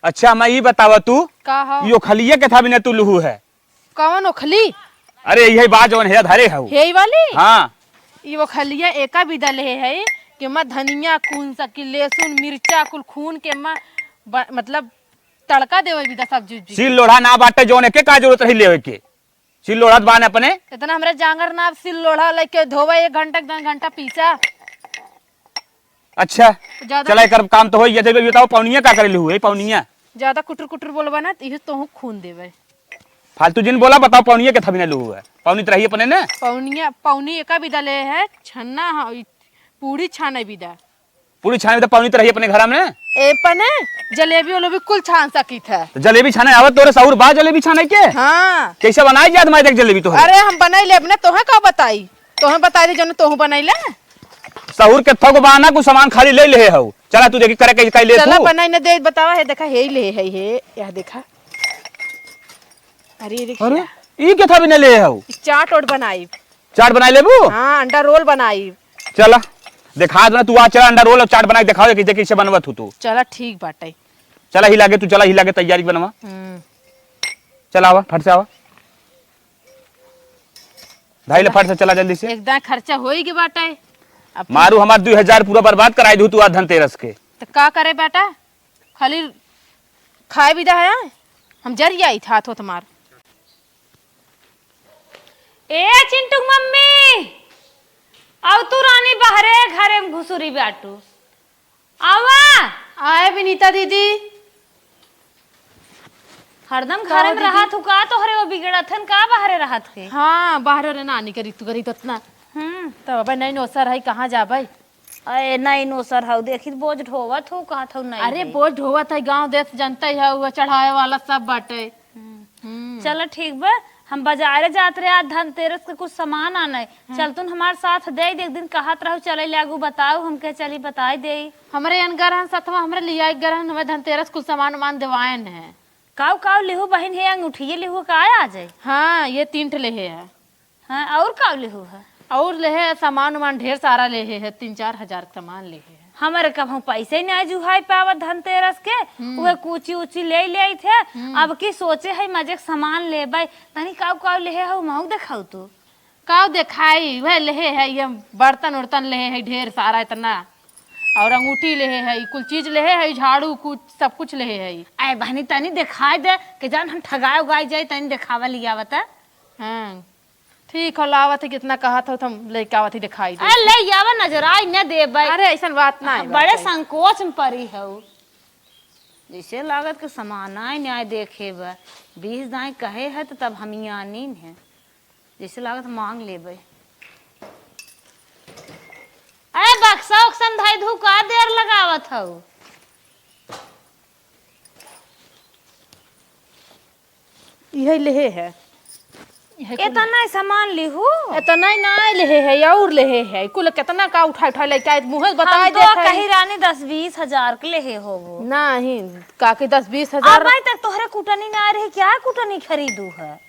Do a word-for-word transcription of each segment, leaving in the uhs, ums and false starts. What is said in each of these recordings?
अच्छा, मैं ई बतावा तू, का हो? ई ओखलिया के था बिना तू लुहू है? कौन ओखली? अरे, यही बा जौन है, धरे हऊ। हेई वाली? हाँ। ई ओखलिया एका बिदा लेहे है कि मैं धनिया कून सकी, लहसुन, मिर्चा कुल खून के मैं ब-, मतलब तड़का देवे बिदा सब्जी उब्जी के। सिल लोढ़ा ना बाटे, जौन एके का जरूरत रही लेवे के। सिल लोढ़त बान अपने। इतना हमरा जांगर ना, सिल लोढ़ा लेके धोवे एक घंटा, दो घंटा पीसा। अच्छा, ज्यादा चला, एकर काम तो होई, ये बताओ, पौनिया का करे लुहू है, पौनिया? ज्यादा कुटुर कुटुर बोलबा ना, त इहे तोहू खून देबे। फालतू जिन बोला, बताओ, पौनिया के थबिना लुहू है? पौनी त रही अपने ने? पौनिया, पौनी एका बिदा ले है, छन्ना है, ई पूरी छाने बिदा। पूरी छाने बिदा, पौनी त रही अपने घर में? ए पने, जलेबी उलेबी कुल छान सकित है। तो जलेबी छाने आवत तोरे सहूर बा जलेबी छाने के? हाँ। कैसे बनाई जात माई देख जलेबी तोहरे? अरे, हम बनाई लेब ना, तोहे का बताई? तोहे बताई दे, जौन तोहू बनाई ले। सहूर के थोक बहाना कुछ सामान खाली ले लेहे हऊ। चला तू देखी करे के काई ले चला तू। बनाई न दे, बतावा है, देखा, हे ही ले है, हे, यह देखा। अरे, ये देखिए। अरे, ई के था भी न ले हऊ? ई चाट ओट बनाई। चाट बनाई लेबू? हाँ, अंडा रोल बनाई। चला, देखा दो ना तू, आ चला, अंडा रोल और चाट बनाई देखाओ, कि देखी से बनवत हूँ तू। चला, ठीक बाटे। चला, ही लागे तू, चला, ही लागे तैयारी बनवा। हम्म। चला आवा, फट से आवा। धाई ले, फट से चला जल्दी से। एकदम खर्चा होई के बाटे। अब मारू हमार दुई हजार पूरा बर्बाद कराई दू तू आज धनतेरस के। त का करे बेटा, खाली खाए बिदा है, हम जर जाई था हाथों तुम्हार। ए चिंटू के मम्मी, आव तू रानी बहरे घरे में घुसुरी बाटू। आवा। आए विनीता दीदी। हरदम का घरे में दीदी? रहत हूँ का, तोहरे वो बिगड़त हन का, बहरे रहत के? हाँ, बहरे रे नानी करी तू करी तो इतना। हम्म। तब अब नहीं नोसर है, कहाँ जाबे? अरे नहीं नोसर हऊ, देखी बोझ ढोवत हूँ, कहत हूँ नहीं अरे है। बोझ ढोवत है, गाँव देश जनते है, वो चढ़ावे वाला सब बाटे। हम्म। हम्म। चलो ठीक बा, हम बाजारे जात रहे आज धनतेरस के कुछ सामान आने। हाँ। चल तुम हमार साथ दे दे, एक दिन कहत रहो चले लागू बताओ, हम कहे चली बताई दे। हमरे अनगर हन सथवा, हमरे लिया एक गरहन, हमें धनतेरस कुल सामान उमान देवायन है। काऊ काऊ लिहू बहिन, हे अंगूठिये लिहू का आ जाए? हाँ, ये तीन ठे लेहे है। हाँ, और काऊ लिहू है? और लेहे है सामान उमान ढेर सारा लेहे है, तीन चार हजार के सामान लेहे है। हमरे कभू पैसे ही ना जुहाई पावत धनतेरस के, हम्म। उहे कूची उची ले ले थे। हम्म। अब की सोचे है मजे के सामान लेबै, तनी काऊ काऊ लेहे हो महू देखाऊ तू। काऊ देखाई, वह लेहे है, ये बर्तन उर्तन लेहे है ढेर सारा इतना, और अंगूठी लेहे है, कुल चीज लेहे है, झाड़ू कुछ सब कुछ लेहे है। आए बहनी तनी देखाई दे, के जान हम ठगाए उगाए जाए, तनी देखावा लिया बता। हाँ, ठीक हो, लावत है, कितना कहत हो, हम लेके आवत ही, देखाई दे। अरे ले आवा, नजर आई न देबै। अरे ऐसन बात ना है, बड़े बात है। संकोच में परी हऊ। जैसे लागत के सामान आए न्याय देखे बा, बीस दाई कहे है तो तब हम यानी है। जैसे लागत मांग लेबै। अरे बक्सा उक्सा में धई धू का देर लगावत हऊ? इहे लेहे है। इतना ही सामान लिहू? इतना ही ना लेहे है, और लेहे है। कुल कितना का उठा उठा लेके आए, मुँह हम बताए तो देत है। कही रानी दस बीस हजार के लेहे होबो। नहीं, का के दस बीस हजार? अब तक तोहरे कुटनी ना रही, क्या कुटनी खरीदू है?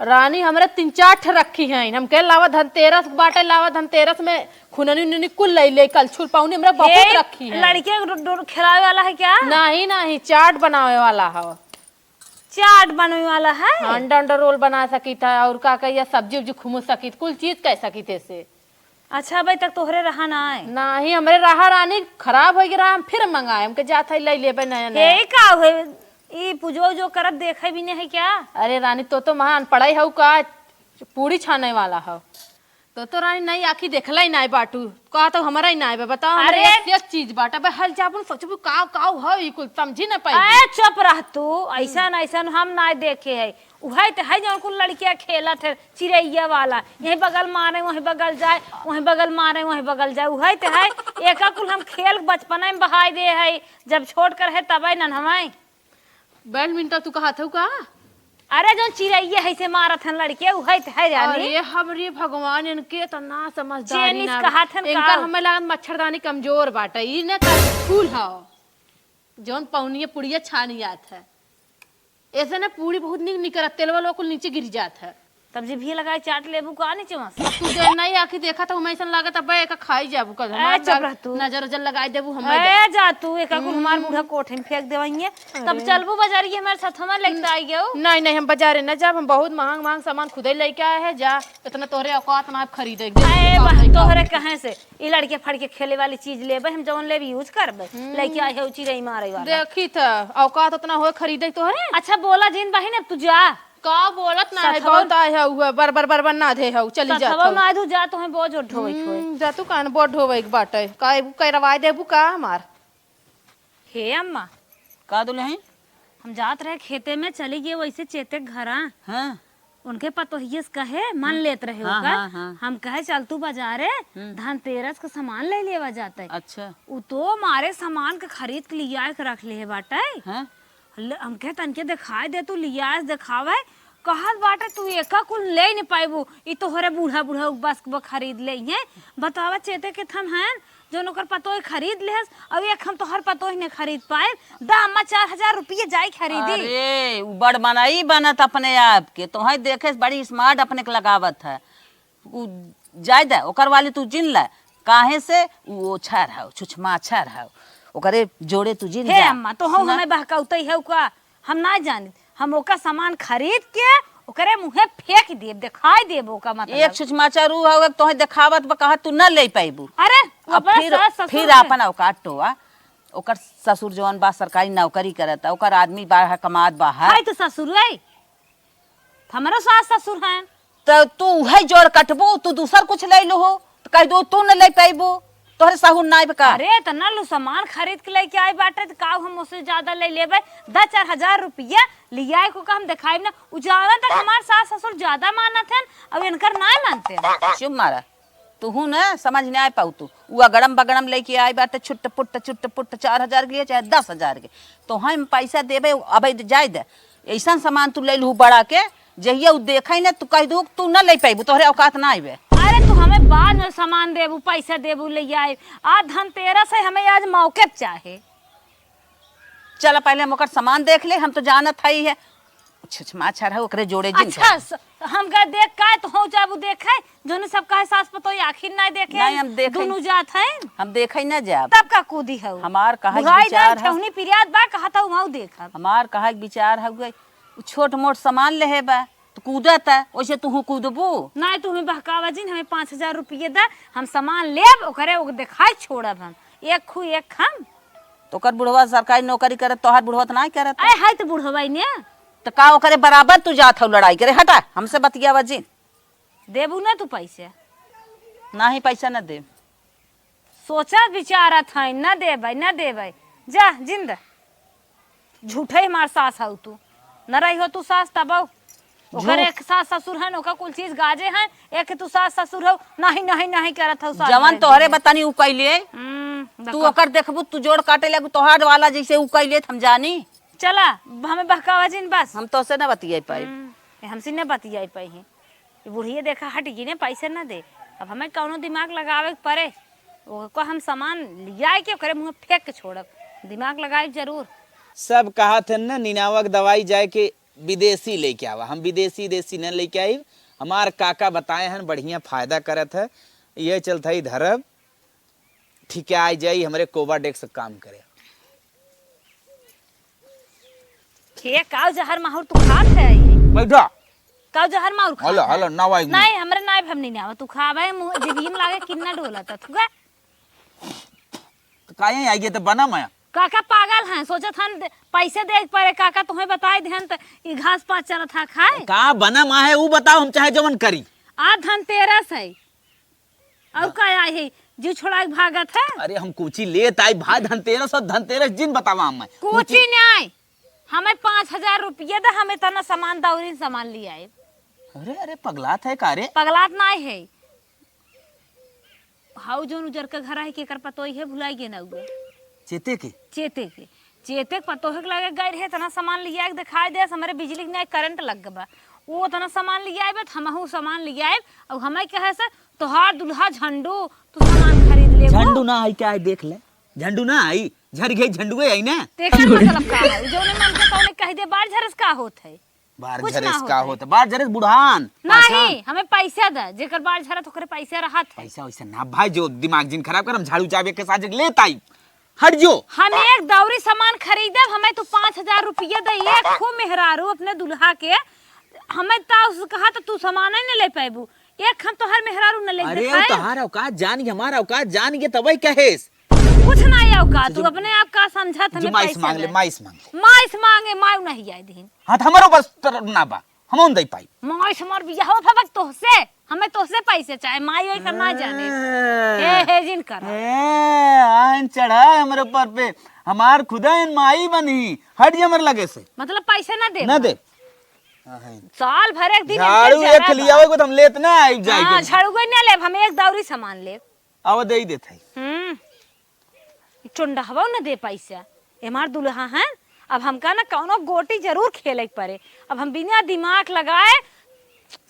रानी, हमरे तीन चार ठे रखी हैं। हम कहे, "लावा धनतेरस बाटे, लावा धनतेरस में खुननी उननी कुल ले ले, कलछुल पाउनी हमरे बहुत ए, रखी हैं।" लड़किया के डो-, डो-, खिलावे वाला है क्या? नहीं, नहीं, चाट बनावे वाला है। चाट बनावे वाला है? हाँ, अंडा, अंडा रोल बना सकी था, और का कहिया, सब्जी उब्जी खुमू सकी, कुल चीज कह सकी थे से। अच्छा, अबे तक तोहरे रहा ना आए? नाही, हमरे रहा रानी खराब होइ गया, हम फिर मंगाए, हमके जात है ले लेबे नया नया। हे का है? ई पूजो उजो करत देखे भी नहीं है क्या? अरे रानी, तो तो महान पढ़ाई हऊ का, पूरी छाने वाला हऊ। तो तो रानी नहीं आखी देखला ही नाय बाटू, का तो हमरा ही नाय बा, बताओ, हमरा अरे! ये चीज बाटा बे, हल जाबुन सोचबू का, का हऊ, ई कुल समझी ना पाई। अरे चुप रह तू, ऐसन, ऐसन हम नाय देखे है। उहै त है जौन कुल लड़किया खेलत है, चिरैया वाला, यहीं बगल मारे, वहीं बगल जाए, वहीं बगल मारे, वहीं बगल जाए, उहै त है। एका कुल हम खेल बचपने में बहाय दे है, जब छोट कर है तबै नन्हवाई। बैडमिंटन तू कहत हऊ का? अरे जौन चिरैया है से मारत हन लड़के, उहै त है रानी। अरे हमरे भगवान, इनके इतना समझदारी चेनिस ना। कहत हन इनकर का? हमें लागत मच्छरदानी कमजोर बाटे, ई न कर फूल हौ। जौन पौनिया पुड़िया छानी जात है। ऐसे ना पूरी बहुत निक निकरत, तेलवा लोग कुल नीचे गिर जात है। तब जिभिया लगाई चाट लेबू का नीचे से? तू दे नहीं आखी देखा तो हम ऐसन लागत अब एका खाई जाबू का। ए, हमार चुप लाग-, रह तू। नजर उजर लगाई देबू हम ए, जा तू, एका कुल हमार हम्म। बूढ़ा कोठे में फेंक देवइये। तब अरे। चलबू बाजारिये हमारे साथ, हमारे लेके आई गयो। नहीं, नहीं, हम बाजारे न जाब, हम बहुत महंग, महंग सामान खुदे लेके आए हैं। जा, इतना तोहरे औकात ना खरीदे के। ए, बा, तोहरे कहे से? ई लड़के फड़के खेले वाली चीज लेबे, हम जवन लेबे use करबे। हम्म। लइके आए है उ चिरई मारे वाला। देखी त, औकात उतना होए खरीदे तोहरे? अच्छा बोला जिन बहिन, अब तू जा। का बोलत ना है, सथवा बहुत आए है, उहे बर, बर, बर, बर ना दे है, चली जात सथवा हऊ। ना दू जा, तोहे बोझ उठ ढोवे के होए। हम्म, जा तू कान बोझ ढोवे के बाटे। का एगो करवाए देबू का हमार? हे अम्मा। का दुल्हन? हम जात रहे खेते में, चली गए वैसे चेते के घरा। हाँ। उनके पतोहिए से कहे, मन हाँ। लेत रहे हाँ, ओकर। हाँ, हाँ। हम कहे, "चल तू बाजारे, हम्म। धनतेरस के सामान ले लेवा जाते।" अच्छा। उ तो मारे सामान के खरीद के लिया के रख ले बाटे। हाँ। ले, हम कहे, "तनके दिखाई दे, तू लिया से दिखावे।" कहत बाटे, "तू एका कुल ले न पाइबू, ई तोहरे बूढ़ा बूढ़ा बस ब खरीद ले हैं।" बतावा चेते के थन हैं, जौन ओकर पतोह खरीद लेहस, अउ एक हम तोहर पतोह न खरीद पाए। दा अम्मा चार हजार रुपये जाई खरीदी। अरे, उ बड़ मनई बनत अपने आप के, तोहे देखे से बड़ी smart अपने के लगावत है। उ जाए दे, ओकर वाली तू जिन ले, काहे से उ ओछर हौ, छुछमाछर हौ, ओकरे जोड़े तू जिन हे जा। अम्मा, तो हम सुना? हमें बहकाउतई है का? हम ना जानी, हम ओका सामान खरीद के ओकरे मुँहे फेंक देब, दिखाई देब ओका मतलब। एक छुछमाछर उ हौ, एक तोहे देखावत बा, कहत तू ना ले पाइबू। अरे, अब ओकरा फिर, सास ससुर फिर के आपन औकात टोआ, ओकर ससुर जवन बा सरकारी नौकरी करत, ओकर आदमी बाहर कमात बाहर। है तो ससुर है, हमरो सास ससुर हैं। त तू उहे जोड़ कटबू, तू दूसर कुछ ले लूहू, त कह दू तू न ले पैबू, तोहरे सहूर ना आइब का? अरे, इतना लू सामान खरीद के लेके आई बाटे, त का हम ओसे ज्यादा ले लेबे? दस चार हजार रुपया लियाए को का हम देखाइब ना। उ जाना तक हमार सास ससुर ज्यादा मानत हैं, अब इनकर ना मानते हैं। चुप मारा, तुहू न समझ ना आए पाऊ तू। उ अगड़म बगड़म लेके आई बाटे, छुट्ट पुट्ट, छुट्ट पुट्ट, चार हजार के लिए चाहे दस हजार के, तो हम पैसा देबे, अब जाए दे। ऐसन सामान तू ले लू बड़ा के, जहिया उ देखे न, तू कह दू, "तू न ले पैबू, तोहरे औकात ना आइबे।" अरे, तू हमें बाद में सामान देबू, पैसा देबू, ले आए। आज धनतेरस है, हमें आज मौके पे चाहे। चला, पहले हम ओकर सामान देख ले, हम तो जानत हई है। छुछमाछर है, ओकरे जोड़े जिन अच्छा, कर। स-, हम का देख का तो हो जाबू देखे, जोने सब कहे सास पतोह आखिर ना देखे, नहीं, हम देखे। दुनू जात हैं। हम देखे ना जाब। तब का कूदी हऊ? हमार कहे के बुढ़ाई विचार जाए, है। ठेहुनी पिरियात बा, कहा था वहाँ देखब। हमार कहे के विचार हउए, उ छोट मोट सामान लेहे बा, तो कूदत है, वैसे तुहू कूदबू? नहीं, तू हमें बहकावा जिन, हमें पाँच हजार रुपये दा, हम सामान लेब, ओकरे ओके देखाई छोड़ब हम, एक खू एक हम। तो ओकर बुढ़वा सरकारी नौकरी करत, तोहार बुढ़वा तो नहीं करत। आए, है तो बुढ़वा ही ने। तो का ओकरे बराबर तू जात हऊ लड़ाई करे? हटा, हमसे बतियावा जिन। देबू ना तू पैसे? नाही, पैसा ना देब। सोचा विचारत है, ना देबै, ना देबै। जा, जिंद। झूठे ही मार सास हऊ तू। न रही हो तू सास तबौ। ओकर झूठ। एक सास ससुर हन, ओकर कुल चीज गाजे हैं, एक तू सास ससुर हऊ, नहीं, नहीं, नहीं करत हऊ सास जवन बहू तोहरे के। बतानी उ कैले। हम्म, तू देखो। ओकर देखबू, तू जोड़ काटे लगू, तोहार वाला जैसे उ कैले, हम जानी। चला, हमें बहकावा जिन बस। हम तोसे ना बतियाई पाई। हम्म, हमसे ना बतियाई पाई हैं। ई बुढ़िया देखा हट गई ने, पैसे ना दे। अब हमें कौनो दिमाग लगावे के पड़े, ओको हम सामान लियाए के ओकरे मुँह फेंक के छोड़ब। दिमाग लगाए जरूर। सब कहत हन ना, निनावा के दवाई जाए के विदेशी लेके आवा। हम विदेशी, देसी न लेके आइब। हमार काका बताए हन, बढ़िया फायदा करत है। ये चलत है धरब, ठिकाई जाई, हमरे कोबा डेस्क काम करे। खे, काऊ जहर माहुर तू खात है? बैठा। काऊ जहर माहुर खात हलो, है? हलो, ना भाई। नहीं, हमरे नाई भम नहीं आवा। तू खावे, मुँह जिभियम लागे, किन्ना डोला था, थुका। तो काहे आई गए तो बना माया? काका पागल हैं, सोचत हन दे-, पैसे दे के पड़े, काका तुम्हें बताए देहन त ई घास पात चलत हा खाए। का बना मा है, ऊ बताओ, हम चाहे जवन करी। आज धनतेरस है, और का आए है, जीव छोड़ा के भागत है। अरे हम कुची लेत आई भाई, धनतेरस और धनतेरस जिन बतावा हमें। कुची नहीं आए, हमें पाँच हजार रुपये दे, हमें तना सामान दौरी सामान ले आए। अरे, अरे, पगलात है का रे? पगलात नहीं है। हाउ जौन उजर के घर है, केकर पतोही है, भुलाई गे ना हुए। चेते के? चेते के। चेते के पतोहे के लगे गए रहे, इतना सामान ले आए, दिखाई दे, हमारे बिजली के नहीं करंट लग गबा। वो इतना सामान ले आए, बस हमहू सामान ले आए, और हमें कहे से, "तोहार दुल्हा झंडू, तू सामान खरीद लेबू।" झंडू ना आई क्या है, देख ले। झंडू ना आई, झड़ गई झंडुए आई ना। तेकर मतलब का है? जौने मन के तौने कह दे, बाढ़ झरस का होत है? बार कुछ ना झरेस होत का है। होत? बार झरेस बुढ़ान। नहीं, अच्छा। हमें पैसा दे, जेकर बार झरत ओकरे पैसा रहत है। पैसा वैसा ना भाई, जो दिमाग जिन खराब कर, हम झाड़ू चाबी के साथ लेत आई। हट जो। हम एक दौरी सामान खरीदब, हमें तू पाँच हजार रुपया दे, एक खो मेहरारू अपने दुल्हा के, हमें ता उस कहा तो तू सामान ही न ले पैबू, एक हम तोहर मेहरारू न ले अरे, देखाए। तोहार औकात जान के, हमार औकात जान के तबे कहेस। कुछ ना औकात, तू जो अपने आप का समझत जो हमें माइस पैसा मांग ले, दे। माइस मांग ले। माइस मांगे, मायू नहीं आए दिन। हाँ, तो हमारो बस तर-, ना बा, हम दे पाई। माइस हमार बियाह हो फबक तोहसे, हमें तोहसे पैसे चाहे, माई वही सब ना जाने। हाँ। हे, हे जिन कर। ए, आन चढ़ा हमरे ऊपर पे, हमार खुदा इन माई बनी, हट जे हमरे लगे से। मतलब पैसे ना दे? ना दे। हाँ, है। साल भर एक दिन झाड़ू इनके एक जरा लिया बा। होगा तो हम लेत ना आई जाए हाँ, के। झाड़ू कोई ना लेब, हम एक दौरी सामान लेब। आवा दे ही देत है। हम्म। चुंडहवा न दे पैसा। ए हमार दुल्हा हैं, अब हमका ना कौनो गोटी जरूर खेले के पड़े। अब हम बिना दिमाग लगाए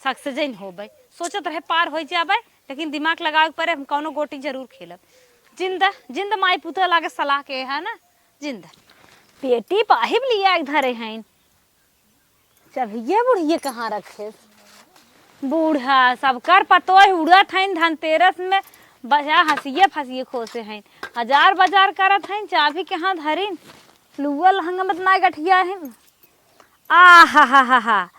सक्सेजन होबे। सोचत रहे पार हो जाबे, लेकिन दिमाग लगावे के पड़े, हम कौनो गोटी जरूर खेलब। जिंद, जिंद माई पुतोह लागे सलाह के है ना, जिंद। पेटी पाहिब लिया एक धरे हैं। चभिये बुढ़िये कहाँ रखे? बूढ़ा, सबकर पतोह उड़त हईन धनतेरस में, बजा हंसिये फंसिये खोसे हईन। हजार बाजार करत हईन, चाभी कहाँ धरिन? लुआ लहंगा में त नाय गठिया हईन। आ हा हा हा हा।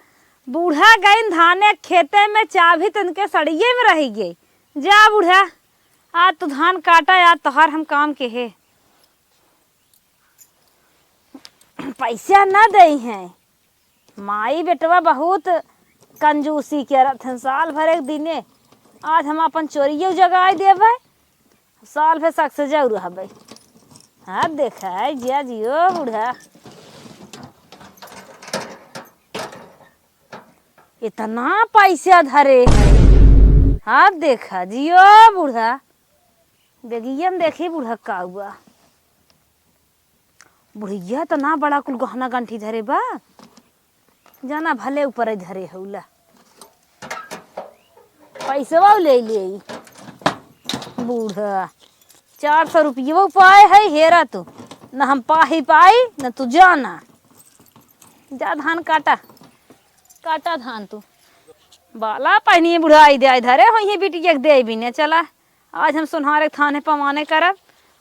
बूढ़ा गईन धाने खेते में, चाभी तनके सड़िये में रहि गई। जा बूढ़ा, आज तू धान काटा, आज तोहार हम काम के हे। पैसा न देई हैं। माई बेटवा बहुत कंजूसी करत हैं, साल भर एक दिने। आज हम अपन चोरियो जगाए देबै, साल भर सक्सेजउ रहबै। हाँ, देखा है, जिया जियो बूढ़ा। इतना पैसा धरे है। हाँ, देखा, जियो बूढ़ा। बेगिया में देखी बूढ़ा का हुआ। बुढ़िया त ना बड़ा कुल गहना गंठी धरे बा, जाना भले ऊपर धरे हौला। पैसवा ले ले बूढ़ा, चार सौ रुपयवा पाए है, हेरा तू, न हम पाही पाई, न तू जाना। जा धान काटा, काटा धान तू। बाला पहनिए बुढ़ाई दे धरे हो, ये बिटिया के दे बिने चला। आज हम सोनहारे थाने पवाने करब,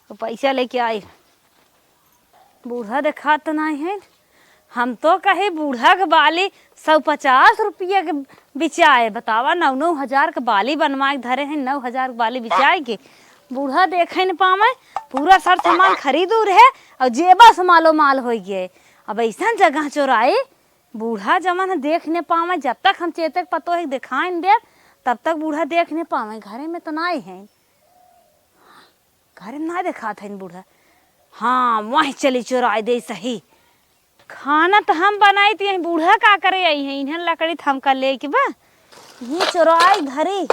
वो पैसा लेके आई। बूढ़ा देखात नाहीं है। हम तो कहे बूढ़ा के बाली सौ पचास रुपया के बिचाए। बतावा, नौ नौ हजार के बाली बनवाए के धरे हैं, नौ हजार के बाली बिचाए के। बूढ़ा देखे न पावे, पूरा सर सामान खरीदू रहे और जेबा से मालो माल हो गए। अब ऐसन जगह चोराई, बूढ़ा जवन देख न पावे। जब तक हम चेतक पतोह के देखाइन देब, तब तक बूढ़ा देख न पावे। घरे में तो नाई है, घरे में ना देखात हइन बूढ़ा। हाँ, वहीं चली चोराई दे सही। खाना त हम बनाई त यहीं बूढ़ा का करे आई हैं, इन्हन लकड़ी त हमका लेके बा। यहीं चोराई धरी,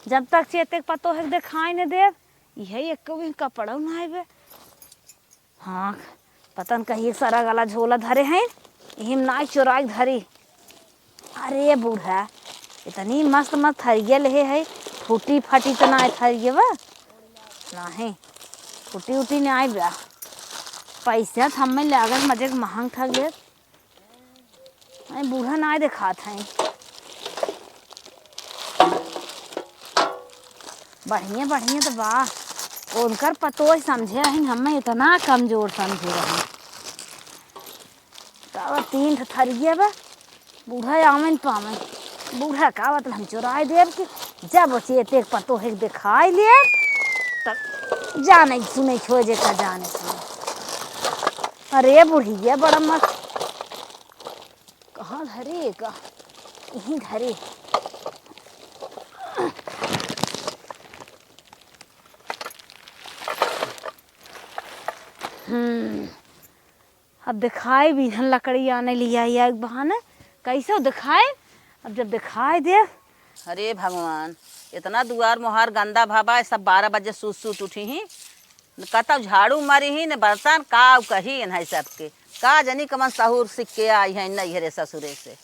जब तक चेतक पतोह के देखाई न देब। इहे एक भी कपड़ा ना आइबे। हाँ, पता न कहीं एक सारा गला झोला धरे हैं, इहिम नाई चोराई धरी। अरे बूढ़ा, इतनी मस्त मस्त थरिया लेहे है, फूटी फाटी त ना थरिया बा? नाही, फूटी उटी नाई बा। पैसा त हमें लागल मजे के महंग ठग ले। अरे बूढ़ा नाई देखात है। बढ़िया, बढ़िया त बा। उनकर पतोह समझे हइन, हमें इतना कमजोर समझे रही। का बा, तीन ठो थरिया बा, बूढ़ा आवे न पावे। बूढ़ा का बा, हम चोराए देब कि जब चेते पतोह के देखाई लेब, तब जाने सुने छोड़ जे का जाने सुने। अरे बुढ़िया बड़ा मस्त। कहाँ धरे का? यहीं धरे। हम्म, अब देखाए बिहन लकड़ी आने लिया या एक बहाने। कैसे देखाए? अब जब देखाए दे। अरे भगवान, इतना दुआर मोहार गंदा भाबा, सब बारह बजे सूत सूत उठी ही। न कतौ झाड़ू मारी ही, न बर्तन, का कही इन्हें सबके। का जनी कमन सहूर सीख के आई हैं नैहरे ससुरे से।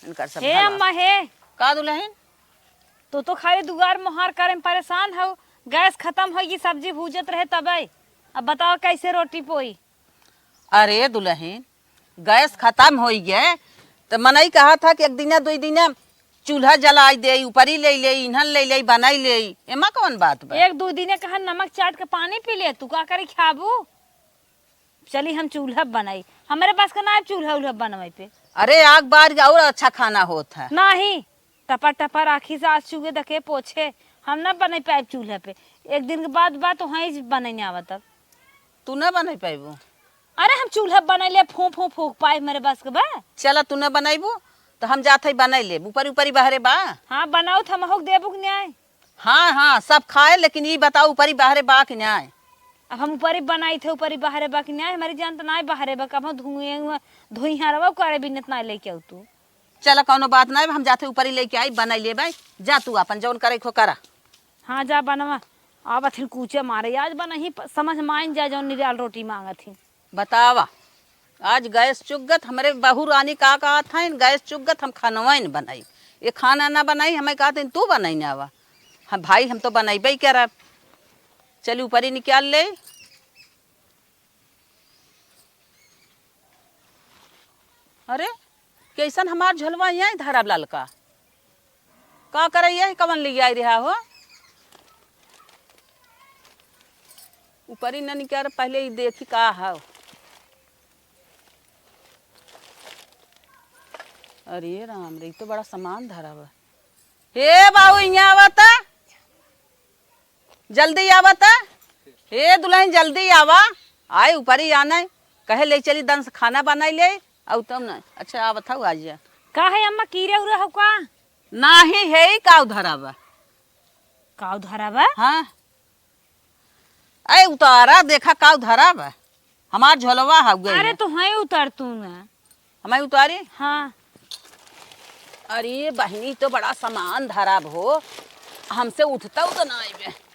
इनकर सब हे भला। अम्मा हे। का दुलहिन? तू तो खाली दुआर मोहार करे में परेशान हौ। गैस खतम होई, सब्जी भूजत रहे तबे। अब बताओ कैसे रोटी पोई? अरे दुलहिन, गैस खतम होइ गए, त मनई कहत ह कि एक दिना, दुइ दिना चूल्हा जलाइ देई, उपरी लेइ लेई, इन्हन लेइ लेई, बनाइ लेई, एमा कवन बात बा? एक दुइ दिने कहन नमक चाट के पानी पी ले, तू का करी खाबू? चली हम चूल्हा बनाई, हमरे बस का नाहीं चूल्हा उल्हा बनवाई पे। अरे आग बार के और अच्छा खाना होत है। नाहीं, टपर टपर आँखी से आँसू के दके पोछे, हम ना बनाई पाइब चूल्हा पे। एक दिन के बाद बात वहीं बनाई नहीं आवत अब। तू ना बनाई पाइबू? अरे हम चूल्हा बनाई ले, फूं फूं फूंक पाइब, मेरे बस के बा। चला तू ना बनाइबू, त हम जात हई बनाई लेब। ऊपरी ऊपरी बहरे बा। हाँ बनाओ, त हमहू के देबू के न्याय। हाँ हाँ सब खाए, लेकिन ई बताओ ऊपरी बहरे बा कि न्याय? अब हम ऊपरी बनाई थे, ऊपरी बहरे बा कि न्याय? हमारी जान त नाहीं बहरे बा, कब धुएं हुआ धुइहारवा करे बिनत नाहीं लेके आऊ तू। चला कौनो बात नाहीं, हम जाते ऊपरी लेके आई, बनाई लेबै। जा तू आपन जौन करे खो करा। हाँ जा बनवा, आवत हिन कूचे मारे, आज बनही प-, समझ माइन जा जौन निराल रोटी मांगत हिन। बतावा, आज गैस चुगत हमरे बहू रानी का कहत हैं, गैस चुगत हम खानवा न बनाई, ये खाना ना बनाई, हमें कहत हैं तू बनाई ना आवा। हम भाई हम तो बनैबे करब। चली ऊपरी निकाल ले। अरे, कैसन हमार झोलवा यहीं धरब ललका? का करे यही कवन लियाई रहा हो? ऊपरी न निकर, पहले ई देखी का हव। अरे राम रे, ई तो बड़ा सामान धरब। हे बाबू, इहाँ आवा त। जल्दी आवा त। हे दुलहिन, जल्दी आवा। आए ऊपरी आने। कहे ले चली दन से खाना बनाई ले। आउ तब न। अच्छा, आवत हऊ, आ जा। का है अम्मा, कीरे उरे हऊ का? नाही है, काउ धरा बा। काउ धरा बा? हाँ। ए, उतारा, देखा काउ धरा बा। हमार झोलवा हउवे अरे, है। तो हैं उतार तू ना। हमें उतारी? हाँ। अरे बहिनी, तो बड़ा सामान धरा हो, हमसे उठता तो ना आइबे।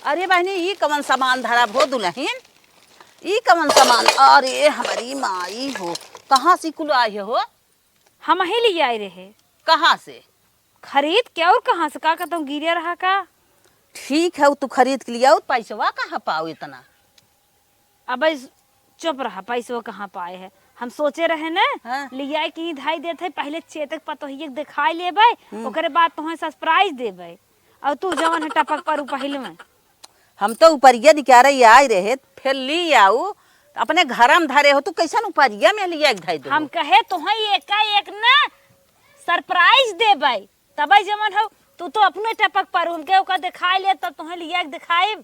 अरे बहिनी, ई कवन सामान धरा हो दुलहिन? ई कवन सामान? अरे हमारी माई हो, कहाँ से कुल आए हो? हम ही ले आए रहे। कहाँ से? खरीद के, और कहाँ से? का कहता हूँ, गिरे रहा का? ठीक है, तू खरीद के लियाउ, पैसवा कहाँ पाउ इतना? अबे चुप रहा, पैसवा कहाँ पाए है? हम सोचे रहे न, हाँ। लियाए के ही धाई देत है, पहले चेतक पतोहिए के देखाई लेबे, हम्म। ओकरे बाद तोहें surprise देबे। और तू जवन है टपक पर उ पहले में। हम तो उपरिया निकारे आए रहे, फिर ली आऊ, अपने घर में धरे हो, तू कैसन उपरिया में लिया के धाई दे? हम कहे तोहें एका एक न surprise देबे, तबे जवन हो, तू तो अपने टपक पर, हमके ओका देखाई ले, तब तोहें लिया के देखाई।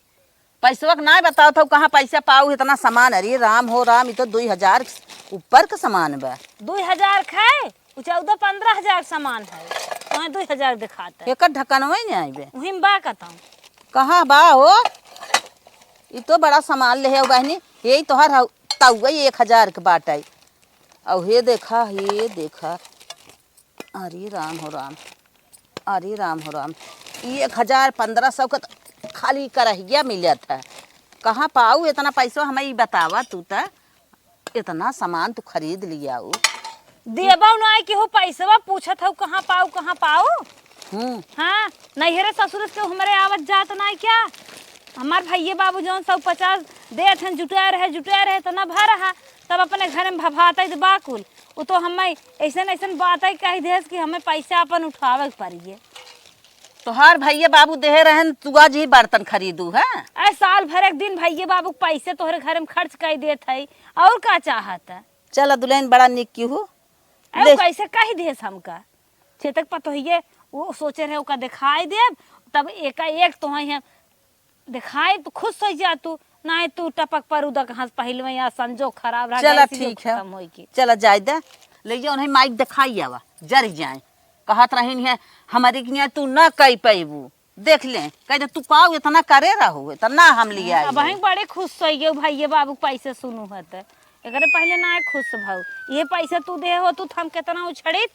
पैसवा के नाय बतावत हऊ, कहाँ पैसा पाऊ इतना सामान? अरे राम हो राम, ई तो दुई हजार ऊपर के सामान बा। दुई हजार खाए, उ चौदह पन्द्रह हजार सामान है, वहाँ दुई हजार दिखाता है। एकर ढकनवा ही नहीं आइबे। वहीं बा कतौ। कहाँ बा हो? ई तो बड़ा सामान ले है बहिनी, यही तोहर हऊ, तउआ एक हजार के बाटै। और हे देखा, हे देखा, अरे राम हो राम, अरे राम हो राम, ई एक हजार पन्द्रह सौ का त खाली करहिया मिलत है। कहाँ पाऊ इतना पैसा, हमें ई बतावा तू त। इतना सामान तू खरीद लियाऊ। देबौ नाय केहू पैसवा, पूछत हऊ कहाँ पाऊ, कहाँ पाऊ? हम्म। हाँ, नैहरे ससुर से केहू हमरे आवत जात नाय क्या? हमार भइये बाबू जौन सौ पचास देत हन, जुटाए रहे, जुटाए रहे, त न भर रहा, तब अपने घर में भभातै त बाकुल। उ तो हमें ऐसन ऐसन बात है कह देस कि हमें पैसा अपन उठावे के पड़िए। तोहार भइया बाबू देहे रहन, तू आज ही बर्तन खरीदू है? ऐ साल भर एक दिन भइया बाबू के पैसे तोहरे घर में खर्च कर देत है, और का चाहत है? चला दुलहिन, बड़ा निक की हो। ऐ ले। कैसे कह देस हमका? चेतक पतोहिए वो सोचे रहे ओका दिखाई देब, तब एका एक तोहें हम देखाई तो खुश होइ जा तू, नाहीं तू टपक पर उदक हंस पहिलवे या संजोग खराब रहा, चला, गैसियो ठीक है। खत्म होई की। चला जाए दे, ले जाओ उन्हें माइक दिखाई आवा, जर जाए। कहत रहिन है, "हमारी के निया तू ना कई पैबू।" देख ले, कह दे, "तू पाऊ इतना करे रहू, इतना हम लिया अब आई।" हम बड़े खुश होइ गए, भइये बाबू के पैसे सुनू है त। एकरे पहले ना खुश भाऊ, ये पैसे तू दे हो, तू त हम कितना उछड़ित।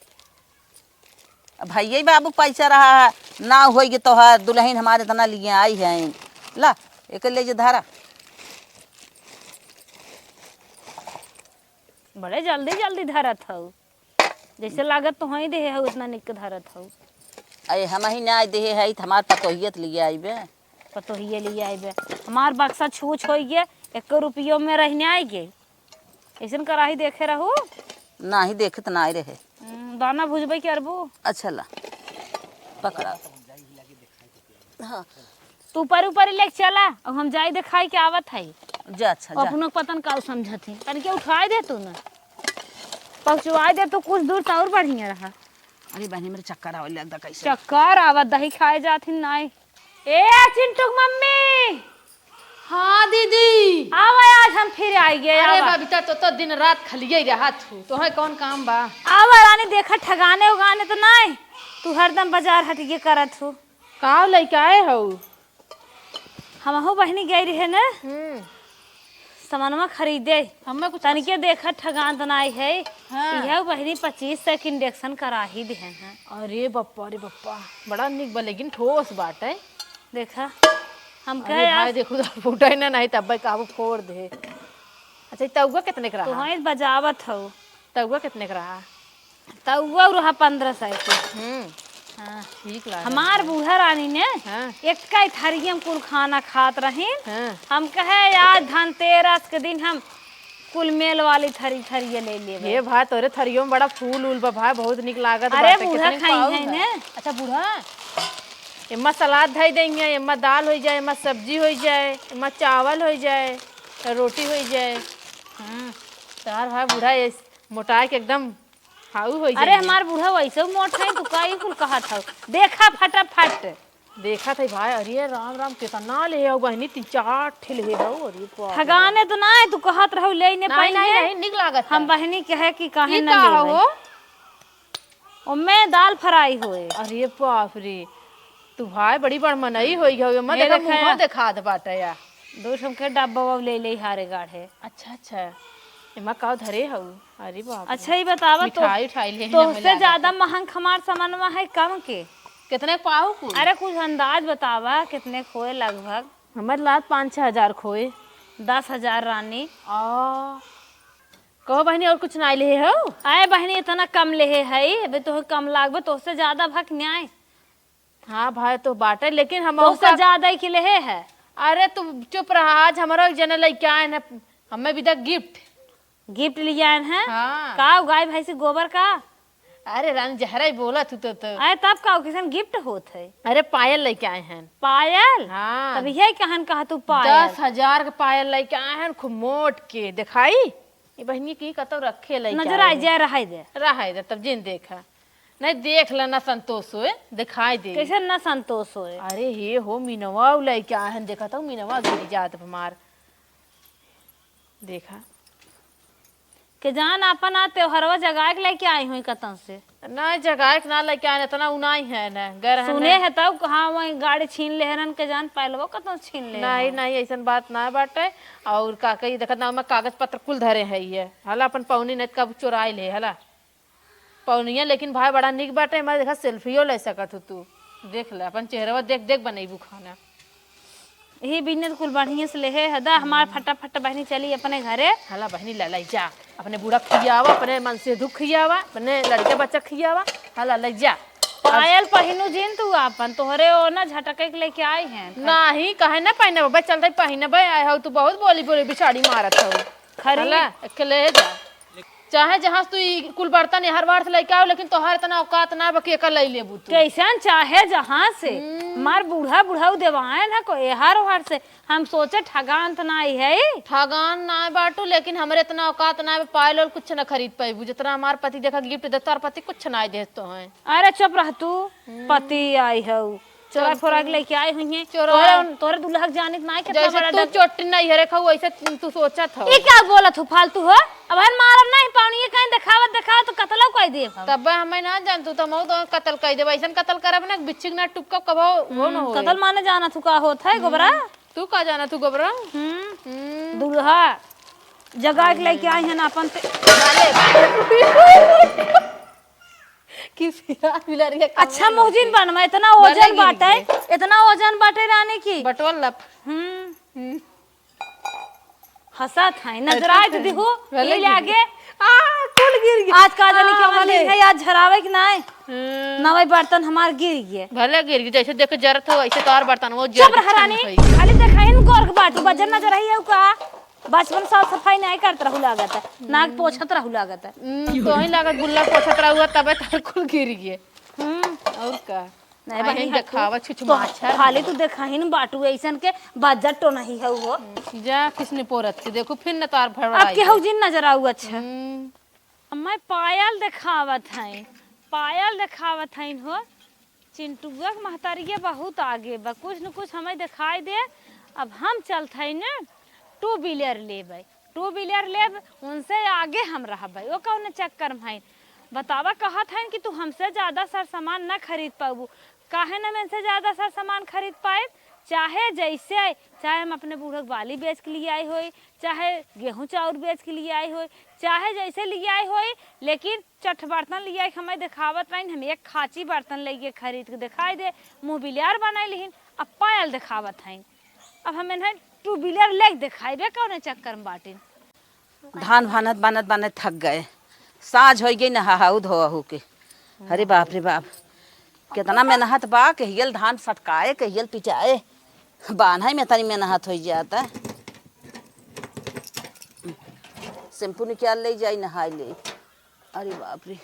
अब भइये बाबू पैसा रहा है, ना होई गे तोहार दुलहिन हमारे इतना लिए आई है। ला, एक ले जे धारा। बड़े जल्दी जल्दी धरत हऊ, जैसे लागत तोहई देहे हऊ, इतना निक धरत हऊ। अरे हम ही ना देहे है, त हमार पतोहियत लिए आइबे। पतोहिए लिए आइबे, हमार बक्सा छूछ होई गे, एको रुपयो में रहने आई गे। ऐसन कराही देखे रहू? नाही, देखे त नाही रहे। हम्म, दाना भुजबे के अरबू। अच्छा ला, पकड़ा। हाँ। तू ऊपर ऊपर लेके चला, अब हम जाई देखाई के आवत हई। जा, अच्छा, जा। अपनो पतन का समझत ही, तनिके उठाई दे तू ना, पहुँचवाई दे तू कुछ दूर त और बढ़िया रहा। अरे बहनी, मेरे चक्कर आवे लगता कैसे। चक्कर आवत दही खाए जात ही नाई। ए चिंटू के मम्मी। हाँ दीदी। आवा, आज हम फिर आई गए, अरे आवा। बबीता, तो, तो दिन रात खलिए रहत हूँ, तोहे कौन काम बा? आवा रानी, देखा ठगाने उगाने तो नाई, तू हरदम बाजार हटिए करत हूँ। का लइके आए हऊ? हमहू बहिनी गई रहे न, हम्म। सामानमा खरीदे। हमें कुछ तनिके देखा ठगान त नाई है। हाँ। इहे बहिनी पच्चीस सौ के इंजेक्शन करा ही देहन है। अरे बप्पा, अरे बप्पा, बड़ा निक बा, लेकिन ठोस बाटे। देखा, हम अरे कहे भाई, आज देखो तो फूटे ना, नहीं तब भाई काबू फोड़ दे। अच्छा, ई तउआ कितने के रहा? तो वहीं बजावत हऊ। तउआ कितने के रहा? तउआ रहा पन्द्रह सौ के। हम्म। हाँ। ठीक लागल। हमार बूढ़ा रानी ने हाँ। एक का थरिया में कुल खाना खात रही। हाँ। हम कहे आज धनतेरस के दिन हम कुल मेल वाली थरी, थरिया ले लेबे। हे भाई, तोरे थरियो में बड़ा फूल उल बा भाई, बहुत निक लागत अरे, बाटे, बूढ़ा कितने खाई पाउच है बा? ने। अच्छा, बूढ़ा, एम्मा सलाद धई देंगे, एम्मा दाल होई जाए, एम्मा सब्जी होई जाए, एम्मा चावल होई जाए, रोटी होई जाए। हाँ। तार भाई बूढ़ा ये मोटाए के एकदम हाउ होई अरे, जाए। हमार बूढ़ा वैसे मोट है, तू का ई कुल कहत हऊ? देखा फटाफट। देखत है भाई, अरे राम राम, कितना ले हऊ बहिनी, तीन चार ठे ले हऊ, अरे बाप रे। ठगाने तो ना है, तू कहत रहू ले ने नहीं, पाई नहीं, है। नहीं, निक लागत हम है। बहिनी कहे कि काहे ई ना का लेबै। हो? ओमे दाल फ्राई होए। अरे बाप रे, तू भाई बड़ी बड़ मनई होई गई, ओमे मेरे देखा मुंह खाया। देखा दे बाटे या। दो सौ के डब्बा वो ले ले हारे गाढ़े। अच्छा, अच्छा, एमा का धरे हऊ? अरे बाप रे। अच्छा, ई बतावा तो, मिठाई उठाई ले तोहसे ज्यादा महंग हमार सामानवा है कम के? कितने के पाऊ कुल? अरे, कुछ अंदाज बतावा, कितने खोए लगभग? हमर लात पाँच छह हजार खोए। दस हजार रानी। आ, कहो बहिनी, और कुछ नाई लेहे हो? आए बहिनी, इतना कम लेहे हई, अबे तोहे कम लागबे, तोहसे ज्यादा भक न्याय। हाँ भाई, तो बाटे, लेकिन हम तोहसे ज्यादा ही लेहे है। अरे, तू चुप रहा, आज हमारा एक जना लइके आए हैं, हमें भी दा गिफ्ट। गिफ्ट लियाएन हैं? हाँ। का, गाय भैंसी गोबर का? अरे रानी, जहरा ही बोला तू तो, तो। अरे तब का, किसन गिफ्ट होत है? अरे पायल लइके आए हैं। पायल? हाँ। तब यही कहन कहा तू पायल। दस हजार के पायल लइके आए हैं, खूब मोट के। देखाई? ये बहिनी की कतौ रखे लइके नजर आए आ हैं। जाए, रहाई दे। रहाई दे, तब जिन देखा। नहीं देख ले, ना संतोष होए, देखाई दे। कैसे ना संतोष होए? अरे हे हो, मिनवा उ लइके आए हैं, देखा तो मिनवा गिर जात हमार। देखा। के जान आपन आ त्योहरवा जगाए के लेके आई हुई कतन से। ना जगाए के ना लेके आए, इतना उनाई है ना, गए रहन सुने ना। है तब, हाँ, वहीं गाड़ी छीन ले रहन, के जान पायलवो कतन छीन ले नहीं, रहन। नहीं, ऐसन बात ना बाटे। और का कही, देखत ना, ओमे कागज पत्र कुल धरे है ये। हला अपन पौनी नहीं कब चोराई ले, हला। पौनिया लेकिन भाई बड़ा निक बाटे, एमा देखा सेल्फियो ले सकत हो तू। देख ले, अपन चेहरवा देख देख बनैबू खाना। यही बिजनेस कुल बढ़िया से लेहे है दा, हमार फटाफट बहिनी चली अपने घरे। हला बहिनी ला लाई जा, अपने बूढ़ा खियावा, अपने मन से दुख खियावा, अपने लड़के बच्चा खियावा, हला लाई जा। पायल पहिनू जिन तू आपन, तोहरे ओ ना झटके के लेके आई हैं। नाही, काहे ना पहिनबे, चलते पहिनबे, आए हो तू बहुत बोली बोली बिछाड़ी मारत हो। खरी। हला, एक ले जा। चाहे जहाँ से तू ई कुल बर्तन एहर बार से लइके आओ, लेकिन तोहार इतना औकात ना बा कि एकर लई लेबू तू। कैसन चाहे जहाँ से, हम्म। मार बूढ़ा बुढ़ऊ देवाए ना को एहर ओहर से, हम सोचे ठगान त नाई है। ठगान ना बाटू, लेकिन हमरे इतना औकात ना बा, पायल और कुछ ना खरीद पाइबू, जितना हमार पति देखा गिफ्ट दे, तोहार पति कुछ ना दे तो है। अरे चुप रह तू, हम्म। पति आई हऊ। चोरा चल फोरा के तू। लेके आए हुई हैं। चोरा। तोहरे, तोहरे दुल्हा के जानित नाई कितना जैसे बड़ा तू डर। चोट नहीं हरे खाऊ, वैसे तू सोचत हो। ई का बोलत हो फालतू हो? अब हन मारब नहीं पाउनी, ये कहीं देखावत देखावत तो कतलो कोई देब हम। तब हमें ना जान तू तो मऊ तो कतल कर देब, ऐसन कतल करब ना बिच्छिक ना टुक्का कबो वो न हम्म, होए। कतल माने जाना तू का होत है गोबरा? हम्म, तू का जाना तू गोबरा? हम्म। हम्म। दुल्हा जगा के लेके आई है ना अपन ते। कि फिरा मिला रही है, अच्छा, कमरा मोहजिन में। बनवा, इतना भले ओजन गिर बाटे, गए। इतना ओजन बाटे रानी की। बटवल लप। हम्म। हम्म। हंसत है, नजरात दिहु, भले ये गिर आगे। गए। आ, कुल गिर गए। आज का जाने आ, के वाले। दिन है, आज झरावे के नाय। हम्म। नवे बर्तन हमार गिर गए। भले गिर गए, जैसे देखे जरत हो, ऐसे तोर बर्तन वो चुप जर रह रानी, खाली देखाइन गोर के बाटू, बजन नजर आई है का? बचपन साफ सफाई नाहीं करत रहू लागत है, नाक पोछत रहू लागत है। हम्म, तोही लागत गुल्ला पोछत रहू, तबे तार कुल गिर गए। हम्म। और का? नहीं, अहीं बहिनी, देखावा, छुछ तो माछर। खाली तू देखाही न बाटू, ऐसन के बजट तो नहीं है वो। जा, किसने पोरत के देखो, फिर न तार अब भड़बड़ाई केहू है। जिन नजर आऊ, अच्छा। हम्म। अम्मा पायल देखावत हईं, पायल देखावत हईं हो। चिंटुआ के महतारिया बहुत आगे बा, कुछ न कुछ हमें देखाई दे। अब हम चलत हई न टू व्हीलर लेबै, टू व्हीलर लेब, उनसे आगे हम रहबै। वो कौन चक्कर में हईं? बतावा, कहत हईं कि तू हमसे ज्यादा सर सामान न खरीद पाबू। काहे न हम इनसे ज्यादा सर सामान खरीद पाएब? चाहे जैसे, चाहे हम अपने बूढ़ो के बाली बेच के लिए आई होई, चाहे गेहूं चाउर बेच के लिए आई होई, चाहे जैसे लिए आई होई, लेकिन चट बर्तन लिए आई, हमें देखावत रहीन, हम एक खांची बर्तन लेके खरीद के देखाई दे, मुंह बिलियार बनाई लिहिन, अब पायल देखावत हईन। अब हम इन्हें टू व्हीलर लेके देखाइबे कौने चक्कर में बाटिन। धान भानत बानत बानत थक गए, साँझ होइ गई, नहाहू धोहू के। अरे बाप रे बाप, कितना मेहनत बा, कहियल धान सटकाए, कहियल पिटाए, बान्है में तनी मेहनत होइ जाता। शैम्पू निकाल ले जाई, नहाई ले। अरे बाप रे,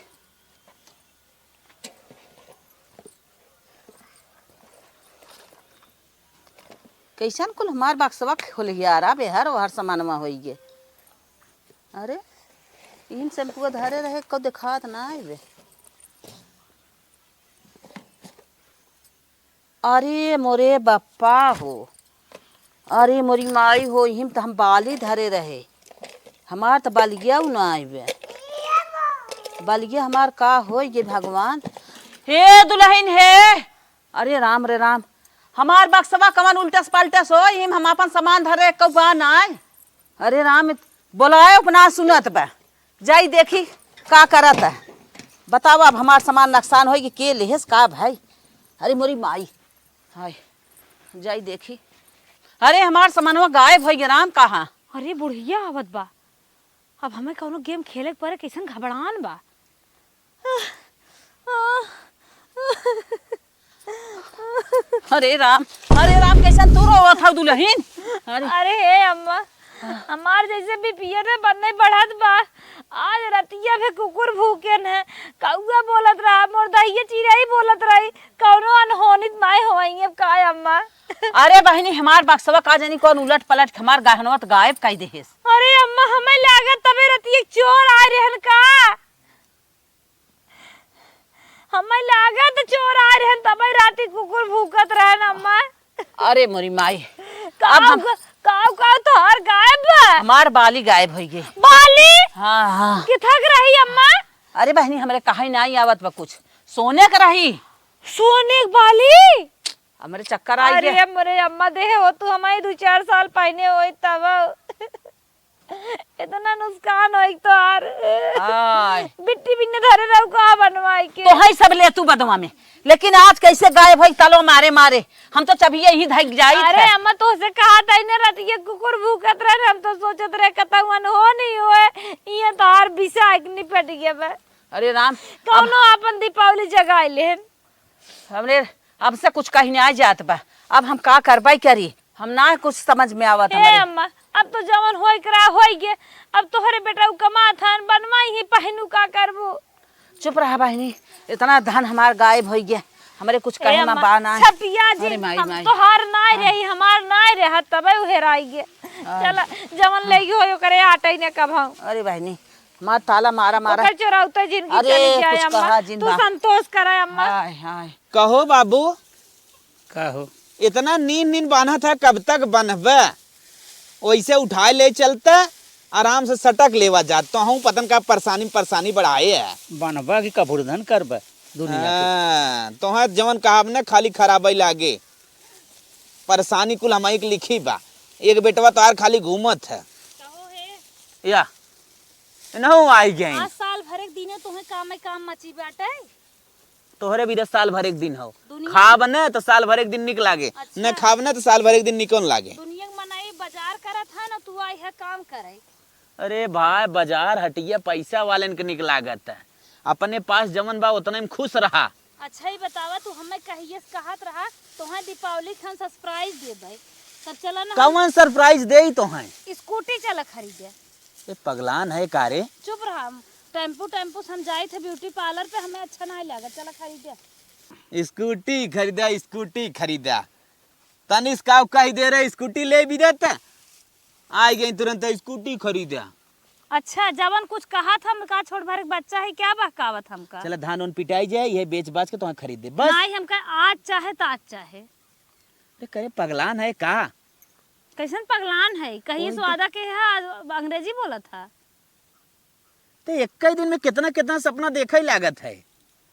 कैसन कुल हमार बक्सवा खोलियारा बेहर ओहर सामानवा होइगे। अरे, इन शैम्पुआ धरे रहे, कौ देखात ना आइबे। अरे मोरे बप्पा हो, अरे मोरी माई हो, इहिम त हम बाली धरे रहे, हमार त बालिया उ ना आइबे। बालिया हमार का होइगे भगवान। हे दुलहिन हे, अरे राम रे राम, हमार बक्सवा कवन उल्टस पलटस हो, इहिम हम आपन सामान धरे, कौ बा नाय। अरे राम, बोलाए अपना सुनत बा, जाई देखी का करत है। बतावा, अब हमार सामान नुकसान होई कि के लेहेस का भाई? अरे मोरी माई, हाय, जाई देखी। अरे हमार सामानवा गायब होई गे राम, कहाँ? अरे बुढ़िया आवत बा, अब हमें कौनो गेम खेले के पड़े, कैसन घबरान बा। अरे राम, अरे राम, कैसन तू रोवत हौ दुलहिन? अरे। अरे हे अम्मा, हमार जैसे बीपीए ने बन्ने बढ़त बा। आज रतिया भी कुकुर भूकेन है, कौआ बोलत रहा, मोर दहिया चिरई बोलत रही, कौनो अनहोनी त नाय होई अब का अम्मा? अरे बहिनी, हमार बक्सवा का जानी कौन उलट पलट के हमार गहनवा त गायब कई देहेस। अरे अम्मा, हमें लागत तबे रतिया चोर आए रहन का? हमें लागत चोर आए रहन, तबे राती कुकुर भूकत रहन अम्मा। अरे मोरी माई, काऊ अब हम ग-, काऊ, काऊ तोहार गायब बा? हमार बाली गायब होई गे। बाली? हाँ, हाँ। किथक रही अम्मा? अरे बहिनी, हमरे कहीं नाई आवत बा कुछ। सोने क रही। सोने क बाली? हमरे चक्कर आई गे। अरे मोरे अम्मा, देहे हो तू हमारी दू चार साल पहने होई तब। इतना नुकसान होई तोहार। आय। बिट्टी बिन्ने धरे रहू का बनवाई के। तो है सब ले तू बदवा में, लेकिन आज कैसे गायब होई तलो मारे मारे, हम तो चबिये ही धक जाई अरे थे। अम्मा, तोहसे कहा था ना, रतिये कुकुर भूकत रहे, हम तो सोचत रहे कतहुअन हो नहीं होए, ये तोहार बिसाइक निपट गया बे। अरे राम, कौनो अब अपन दीपावली जगाई लेन। हमरे अब से कुछ कही नाई जात बा, अब हम का करबै करी, हम ना कुछ समझ में आवत ए हमरे। अम्मा, अब तो जवन होई करा होई गे, अब तोहरे बेटा उ कमात हन, बनवाई ही पहिनू, का करबू? चुप रहा बहिनी, इतना धन हमार गायब होई गे, हमरे कुछ ए कहे में अम्मा, बा ना। छपिया जी, अरे माई, हम माई। तोहार नाय हाँ। रही, हमार नाय रहा, तबे उ हेराई गे। हाँ। चला, जवन हाँ। ले गई होई ओकरे आटई ने कब हम। अरे बहिनी, हमार ताला मारा मारा। ओकर चोरौते जिनगी अरे, चली जाए कुछ अम्मा, कहा जिन तू बा। संतोष करा अम्मा। हाय, हाय। कहो बाबू, का हो? इतना नीन नीन बान्हत है, कब तक बन्हबे? वैसे उठाए ले चलते, आराम से सटक लेवा जात। तो हूँ पतन का परेशानी, परेशानी बढ़ाए है। बन्हबा की कबूरधन करबे दुनिया के। हाँ, तोहे जवन कहब ने खाली खराबई लागे। परेशानी कुल हमारी के लिखी बा। एक बेटवा तोहार खाली घूमत है। कहो हे। या, नहु आई गई। आज साल भर एक दिने तोहे काम में काम मची बाटे। तोहरे भी साल भर एक दिन हो। दुनिया खाब न तो साल भर एक दिन निक लागे। अच्छा। न खाब न तो साल भर एक दिन निक न लागे। दुनिया के मनई बाजार करत है न, तू आई है काम करे। अरे भाई, बाजार हटिया पैसा वालन के निक लागत है। अपने पास जवन बा उतने में खुश रहा। अच्छा ही बतावा, तू हमें कहिए से कहत रहा, तोहे दीपावली खान सरप्राइज देबै। तब चला ना। कौन surprise देई तोहैं? स्कूटी चला खरीदे। ये पगलान है का रे? चुप रहा। टेम्पू, टेम्पू से हम जाइत है beauty parlour पे, हमें अच्छा नाहीं लागत। चला खरीदे। स्कूटी खरीदा, स्कूटी खरीदा। तनिष्का कहि दे रहे, स्कूटी लेबी देत। आइ गई तुरंत, स्कूटी खरीदा। अच्छा, जवन कुछ कहत हम का, छोट भर के बच्चा है, क्या बहकावत हमका? चला, धान उन पिटाई जाए, ये बेच बाच के तोहैं खरीद दे, बस। नाहीं, हमका आज चाहे त आज चाहे। अरे करे, पगलान है का? कैसन पगलान है? कहीं वही तो। स्वादा के है, आज अंग्रेजी बोलत है। ते एक ही दिन में कितना कितना सपना देखे लागत है,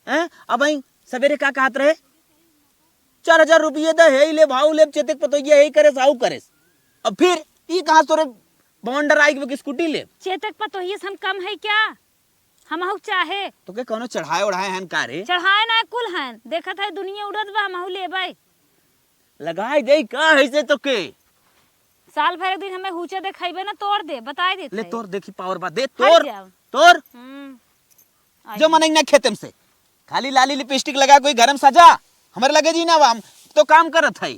हैं? अब आई सवेरे का कहत रहे, चार हजार रुपये दे, हे ले भाऊ ले, चेतक पतोहिया हे करे साहू करे। अब फिर ई कहाँ तोरे बवंडर आई कि स्कूटी ले? चेतक पतोहिया से हम कम है क्या? हमहू चाहे। तोके कौनो चढ़ाए उढ़ाए हन का रे? चढ़ाए ना कुल हन, देखत है दुनिया उड़त बा, हमहू लेबै। लगाई देई का ऐसे तोके? साल भर एक दिन हमें हुचे देखाइबे ना, तोड़ दे, बताई देत ले है। तोर देखी power बा, दे हट तोर, जाओ। तोर। हम्म। आई जो मनई ना खेते में से, खाली लाली lipstick लगा कोई घर में सजा, हमरे लगे जी ना बा, हम तो काम करत है।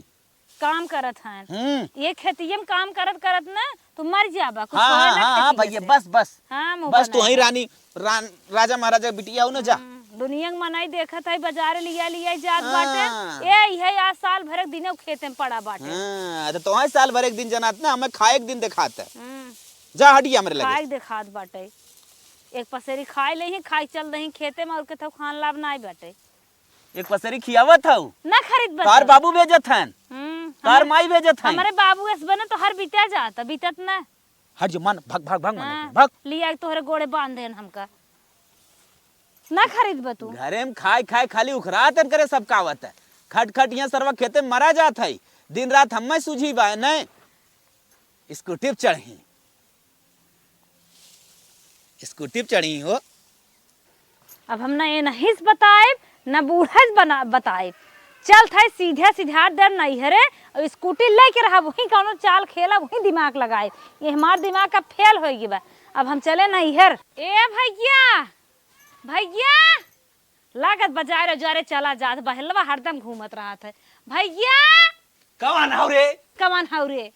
काम करत हैं। हम्म। ये खेतिये में काम करत करत ना तू मर जाबा, कुछ हाँ, होए हाँ, ना हाँ, हाँ, खेतिये भैया, से। बस, बस। हाँ, मुँह बस, तू बनाए वहीं है। रानी, रान-, राजा महाराजा के बिटिया हो ना, जा। हम्म, दुनिया के मनई देखत है, बाजार लिया लिया जात हाँ। बाटे। ए, इहे आज साल भर के दिने खेते में पड़ा बाटे। हाँ, तो तोहैं साल भर एक दिन जनात ना, हमें खाए एक दिन देखात है। हम्म। जा हटिया हमरे लगे। खाए के देखात बाटे। एक पसेरी खाए लेही, खाए चल दही खेते में, और केथौ खान लाभ नाई बाटे। एक पसेरी खियावत हऊ। ना खरीद बा तार तो। बाबू भेजत हन। हम्म, तार हमरे, माई भेजत हन। हमरे बाबू ऐस बने तो हर बिता जात, बितत ना। हट जो, मन, भाग, भाग, भाग, मन हाँ, भाग। लिया के तोहरे गोड़े बांध देन हमका। ना खरीद बा तू। घरे में खाए, खाए खाली उखरात करे सब कावत है। खट, खट यहाँ सरवा खेते में मरा जात है। दिन रात हम्मे सूझी बा, नहीं। स्कूटी पे चढ़ी। स्कूटी पे चढ़ी हो। अब हम ना एनही से बताएब, ना बूढ़ा से बना-, बताएब। चल थाई सीधे सीधा डर नैहरे, और स्कूटी लेके रहा, वहीं कौनो चाल खेला, वहीं दिमाग लगाए। ये हमार दिमाग का फेल होइगी बा। अब हम चले नैहर। ए भैया, भैया, लागत बाजारे उजारे चला जात, बहलवा हरदम घूमत रहत है। भैया! कवन हौ रे? कवन हौ रे?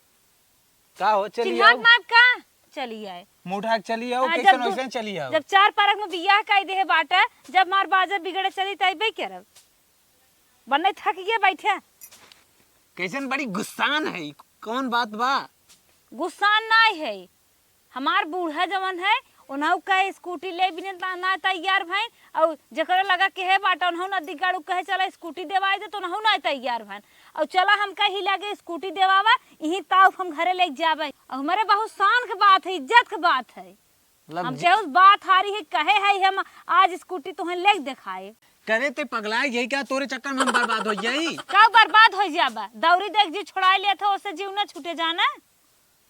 का हो, चली चिन्हात आओ। नाप का? चली आए। मुठा के चली आओ, हाँ, कैसन जब दू-, वैसन चली आओ। जब चार परक में बियाह कई देहे बाटे, जब मार बाजा बिगड़े चली त अइबे करब। बन्ने थक गए बैठे। कैसन बड़ी गुस्सान है, कौन बात बा? गुस्सान नाई है, हमार बूढ़ा जवन है, उन्हऊ कहे स्कूटी ले बिने ना, ना तैयार भैन, और जेकरे लगा के है बाटा, उन्हऊ नदी गाड़ू कहे चला स्कूटी देवाई दे, तो उन्हऊ ना तैयार भैन। और चला हमका ही लगे स्कूटी देवावा, इही ताऊ हम घरे लेके जाबे। और हमारे बहुत शान के बात है, इज्जत के बात है। मतलब हम जे- केहू से बात हारी है, कहे है हम आज स्कूटी तुहें लेके देखाए। करे ते पगलाए यही क्या, तोरे चक्कर में हम बर्बाद हो जाई? का बर्बाद हो जाबा? दौरी देख जी छोड़ाए लिया था, उससे जीव ना छूटे जाना।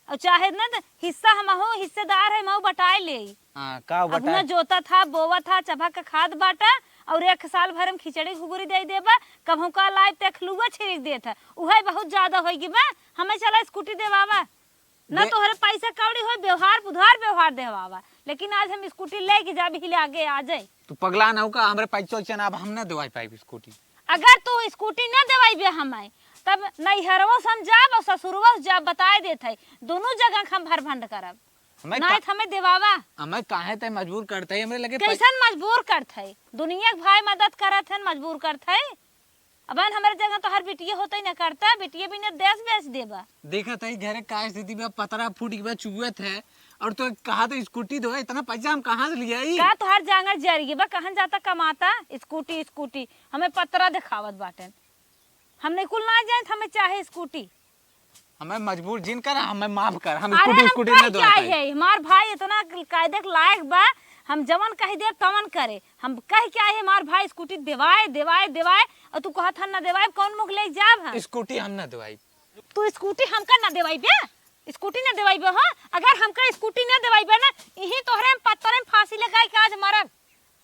और चाहे ना त हिस्सा हमहू हिस्सेदार है, हमहू बटाए ले। हाँ, का अब बटाए? ना जोता था, बोवा था, चबा के खाद बाटा, और एक साल भर में खिचड़ी घुघुरी दे देबा, कभू का लाइब ते खलुआ छिड़क देत है, उहे बहुत ज्यादा होइगी बा, हमें चला स्कूटी देवावा। ना दे- तोहरे पैसा कौड़ी होई, व्यवहार बुधार व्यवहार देवावा, लेकिन आज हम स्कूटी लेके जाबे हिले आगे आ जाए। तू पगला ना हो का? हमरे पैसा वैसा ना, अब हम ना देवाई पाइब स्कूटी। अगर तू स्कूटी ना देवाइबे हमें, तब नैहरवो से हम जाब और ससुरवो से जाब, बताए देत है, दोनों जगह के हम भर भंड करब। हमें नाहीं का-, त हमें देवावा। हमें काहे ते मजबूर करत है, हमरे लगे पै- कैसन मजबूर करत है? दुनिया के भाई मदद करत है, मजबूर करत है। अबन हमरे जगह तो हर बिटिये होते न करता, बिटिये बिने देश बेच देबा। देखत है घरे का स्थिति बा, पतरा फूट गई बा, चुअत है, और तो कहा तो स्कूटी दो, इतना पैसा हम कहाँ से लियाई? का तोहार जांगर जर गई बा, कहन जाता कमाता, स्कूटी, स्कूटी, हमें पतरा देखावत बाटेन। हम नहीं कुल ना जाए, हमें चाहे स्कूटी। हमें मजबूर जिन कर, हमें माफ कर, हम अरे स्कूटी, हम स्कूटी कह ना क्या दौड़ाई। है, हमार भाई इतना कायदे के लायक बा, हम जवन कह दे तवन करे। हम कह क्या है, हमार भाई स्कूटी देवाए, देवाए, देवाए, और तू कहत हन ना देवाए, कौन मुख ले जाब हम? स्कूटी हम ना देवाई। तू स्कूटी हमका ना देवाई बे, स्कूटी ना देवाई बे हो। अगर हमका स्कूटी ना देवाई बे ना, यही तोहरे हम पत्थर में फांसी लगाई के आज मरब।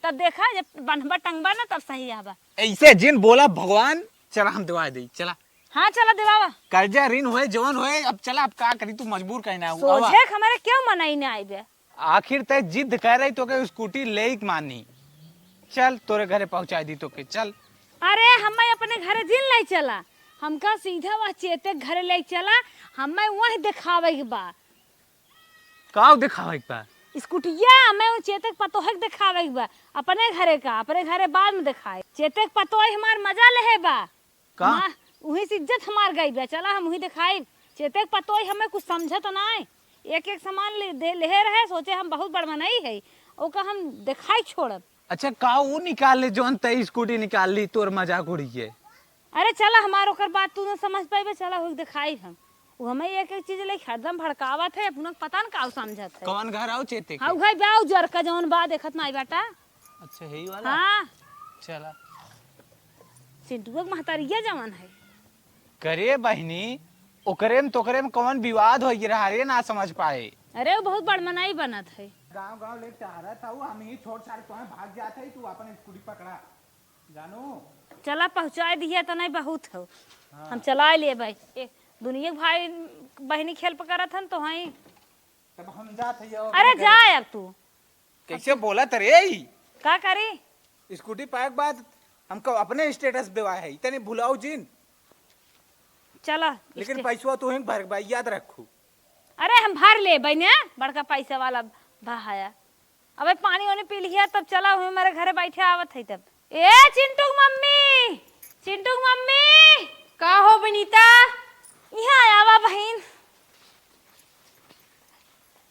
तब देखा, जब बन्हबा टंगबा ना, तब सही आबा। ऐसे जिन बोला भगवान, चला हम देवाए दे, चला। हाँ, चला देवावा। कर्जा ऋण होए, जवन होए, अब चला, अब का करी, तू मजबूर कहना हो, आवा। सोझे के हमारे क्यों मनाई ना आइबे? आखिर तय जिद कर रही तो के स्कूटी ले ही मानी। चल, तोरे घरे पहुँचा दी तो के, चल। अरे, हमें अपने घरे जिन ले चला, हमका सीधा वह चेते के घरे ले चला, हमें वही देखावे के बा। का देखावे के बा? स्कूटिया हमें वो चेते के पतोह के देखावे के बा, अपने घरे का, अपने घरे बाद में देखाए। चेते के पतोह हमार मजा लेहे बा। का? हमार, उही से इज्जत हमार गई बा। चला हम उही देखाई। चेते के पतोह हमें कुछ समझत ना है, एक एक सामान ले, दे, लेहे रहे, सोचे हम बहुत बड़ मनई है, ओका हम देखाई छोड़ब। अच्छा, का वो निकाल ले जौन तई स्कूटी निकाल ली, तोर मजाक उड़िए? अरे चला, हमार ओकर बात तू न समझ पाइबे, चला हो देखाई हम। वो हमें एक एक चीज ले हरदम भड़कावत है, अपना पता न का समझत है। कौन घर आओ चेते के? हाँ, उहे बा उजर का जौन बा, देखत नाई बाटा। अच्छा, यही वाला? हाँ। चला। चिंटुआ के महतारिया जवन है। करे बहिनी, ओकरे में तोकरे में कौन विवाद हो रहा रे, ना समझ पाए। अरे वो बहुत बड़ मनई बनत है। गाँव गाँव ले टहरत हऊ, हम ही छोड़ छाड़ तोहे भाग जात है, तू अपन स्कूटी पकड़ा। जानू। चला पहुँचाए दिया तो नहीं बहुत हो। हाँ। हम चलाए लिए भाई। ए, दुनिया के भाई बहिनी खेल पकड़त हन तो हैं। तब हम जात है। अरे जा अब तू। कैसे बोलत रे ई? का करी? स्कूटी पाए के बाद हमको अपने स्टेटस देवा है, इतने भुलाओ जिन। चला। लेकिन पैसवा तू ही भर बा, याद रखू। अरे हम भर लेबे ने, बड़का पैसा वाला भा हया। अबे पानी वानी पी लिया, तब चला हुए हमारे घरे बैठे आवत है तब। ए चिंटू के मम्मी, चिंटू के मम्मी। का हो विनीता? यहाँ आवा बहिन।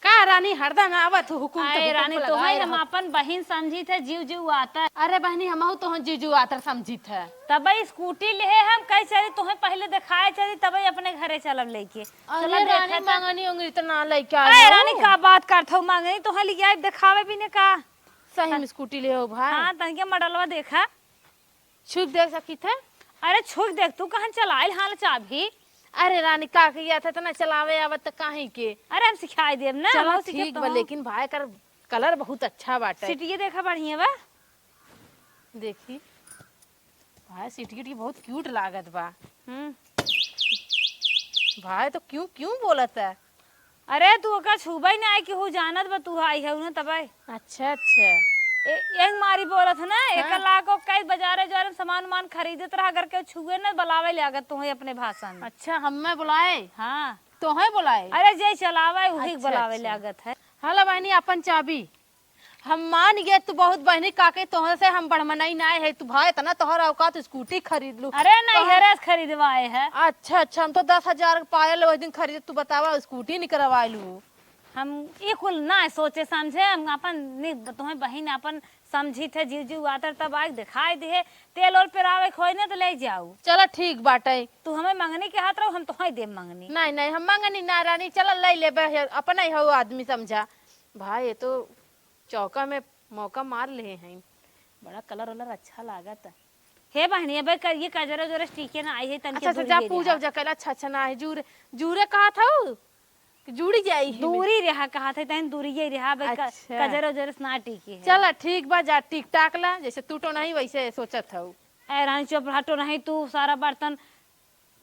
का रानी हरदम आवत हो हुकुम तो अरे हुकुम रानी, को तो लगाए है हम रहो। अपन बहिन समझी थे, जीव जीव आतर। अरे बहिनी, हमहू तो जीव जीव आतर समझी थे। तबे स्कूटी लेहे हम, कहे चली तोहे पहले देखाए चली, तबे अपने घरे चलब लेके। अरे चला रानी, देखा था। मंगनी उंगनी तो ना लेके अरे आई हो। रानी, का बात करत हो, मंगनी तोहे लियाई देखावे भी ने का। सही में स्कूटी ले हो भाई। हाँ, तनिके मॉडलवा देखा। छुप देख सकी थे। अरे छुप देख, तू कहाँ चलाइल हाल चाबी? अरे रानी, का कहिया था, इतना चलावे आवत त काहे के? अरे हम सिखाई देब ना, चलो हम सीखे ठीक तो बा, हम। लेकिन भाई कर कलर बहुत अच्छा बाटे। सीटिये देखा बढ़िया बा। देखी भाई, सीटिये बहुत क्यूट लागत बा। हम्म। भाई तो क्यों, क्यों बोलत है? अरे तू ओका छुबई ना आई, केहू जानत बा तू आई है ना तबे। अच्छा, अच्छा। ए, यही मारी बोलत है ना, हाँ। एकर लाग ओका बाजारे उजारे में सामान उमान खरीदत रहा, अगर केहू छुए ना, बलावे लागत तोहे अपने भाषा में। अच्छा, हमें बुलाए? हाँ। तोहे बुलाए? अरे जे चलावे उही अच्छा, बलावे अच्छा। लागत है। हेलो बहनी, अपन चाबी। हम मान गए तू बहुत बहनी, काके तोहरे से हम बड़मनाई ना है। तू भाई इतना तोहरा औकात, स्कूटी खरीद लू। अरे नहीं, तोहर हेरे से खरीदवाए है। अच्छा, अच्छा, हम तो दस हजार के पायल वही दिन खरीदे, तू बतावा स्कूटी निकरवा लू। हम ई कुल ना सोचे समझे, हम अपन नि-, तोहे बहिन अपन समझी थे, जीव जीव आतर तब आके दिखाई दिहे, तेल ओल पेरावे के होई ना तो ले जाऊ। चला ठीक बाटे। तू हमें मंगनी के हाथ रहो, हम तोहे देब मंगनी। नहीं, नहीं, हम मंगनी ना रानी, चला ले लेबे, अपना ही हो आदमी समझा। भाई ये तो चौका में मौका मार लेहे हैं। बड़ा कलर वलर अच्छा लागत। हे बहनी, अबे क-, ये कजरा उजरा टीके ना आई है, तनके अच्छा, अच्छा, दूर जा ये पूजा रहा। उजा कैला, अच्छा, अच्छा, ना है, जूरे, जूरे कहा था उ? कि जुड़ी जाई है दूरी में? रहा कहा था, तहन दूरी ये रहा, अबे क-, अच्छा। कजरा उजरा से ना टीके है। चला, ठीक बा, जा टीक टाक ला, जैसे तू तो नहीं वैसे सोचत हऊ। ए रानी, चुप रहा, तो नहीं तू सारा बर्तन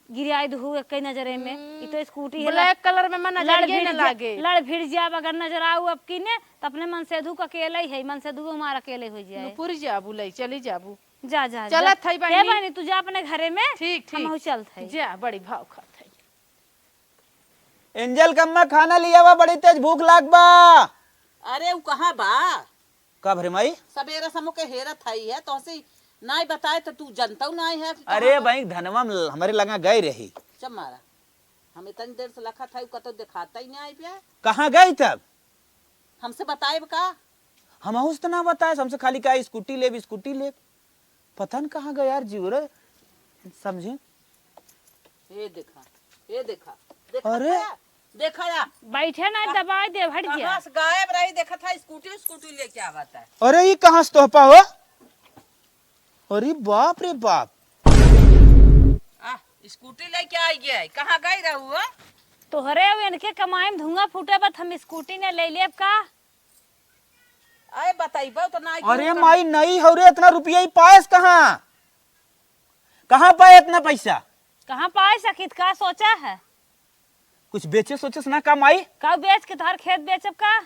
गिराई दहू एक नजरे में। हम्म। ई तो स्कूटी है, black colour में मन लड़ नजरिए भिड़ न जा-, लागे। लड़ भिड़ जाब अगर नजर आऊ अब की ने, त अपने मनसेधू का अकेले ही है, मनसेधू हमार अकेले हो जाए। नुपुर जाबू, लई चली जाबू। जा, जा, चलत जा। हई बहिनी। हे बहिनी, तू जा अपने घरे में, ठीक, ठीक। हमहू चलत हई। जा, बड़ी भाव खात हई। एंजल कम्मा खाना लियावा, बड़ी तेज भूख लाग बा। अरे, उ कहाँ बा? का भरे माई? सबेरे से हम ओके हेरत हई है, तोहसे नाई बताए त तू जनतऊ नाई है कि अरे कहाँ बा? भाई, धनवा म-, हमरे लगा गए रही। चुप मारा, हम इतनी देर से लखत हई, कतौ देखाता ही नाई पे। कहाँ गई तब? हमसे बताएब का? हमहू से त ना बताए, हमसे खाली कहा स्कूटी लेब, स्कूटी लेब। पता न कहाँ गया यार जीव रे, समझे? ए देखा, ए देखा, देखा अरे। था? देखा या? बैठे ना, दबाए दे, हट जा। कहाँ से गायब रही, देखा था स्कूटी, स्कूटी लेके आवत है। अरे, ई कहाँ से तोहपा हो? अरे बाप रे बाप। आ, स्कूटी लेके आई गया है। कहाँ गई रहू हो? तोहरे अउ इनके कमाई में धुआं फूटे बा, त हम स्कूटी ने ले लेब का? अरे बताइबो तो ना अरे क्यों माई, नहीं हो रे, इतना रुपया ही पाएस कहाँ? कहाँ पाए इतना पैसा? कहाँ पाए सकित, का सोचा है? कुछ बेचे सोचस ना का माई? का बेच के तोहर खेत बेचब का?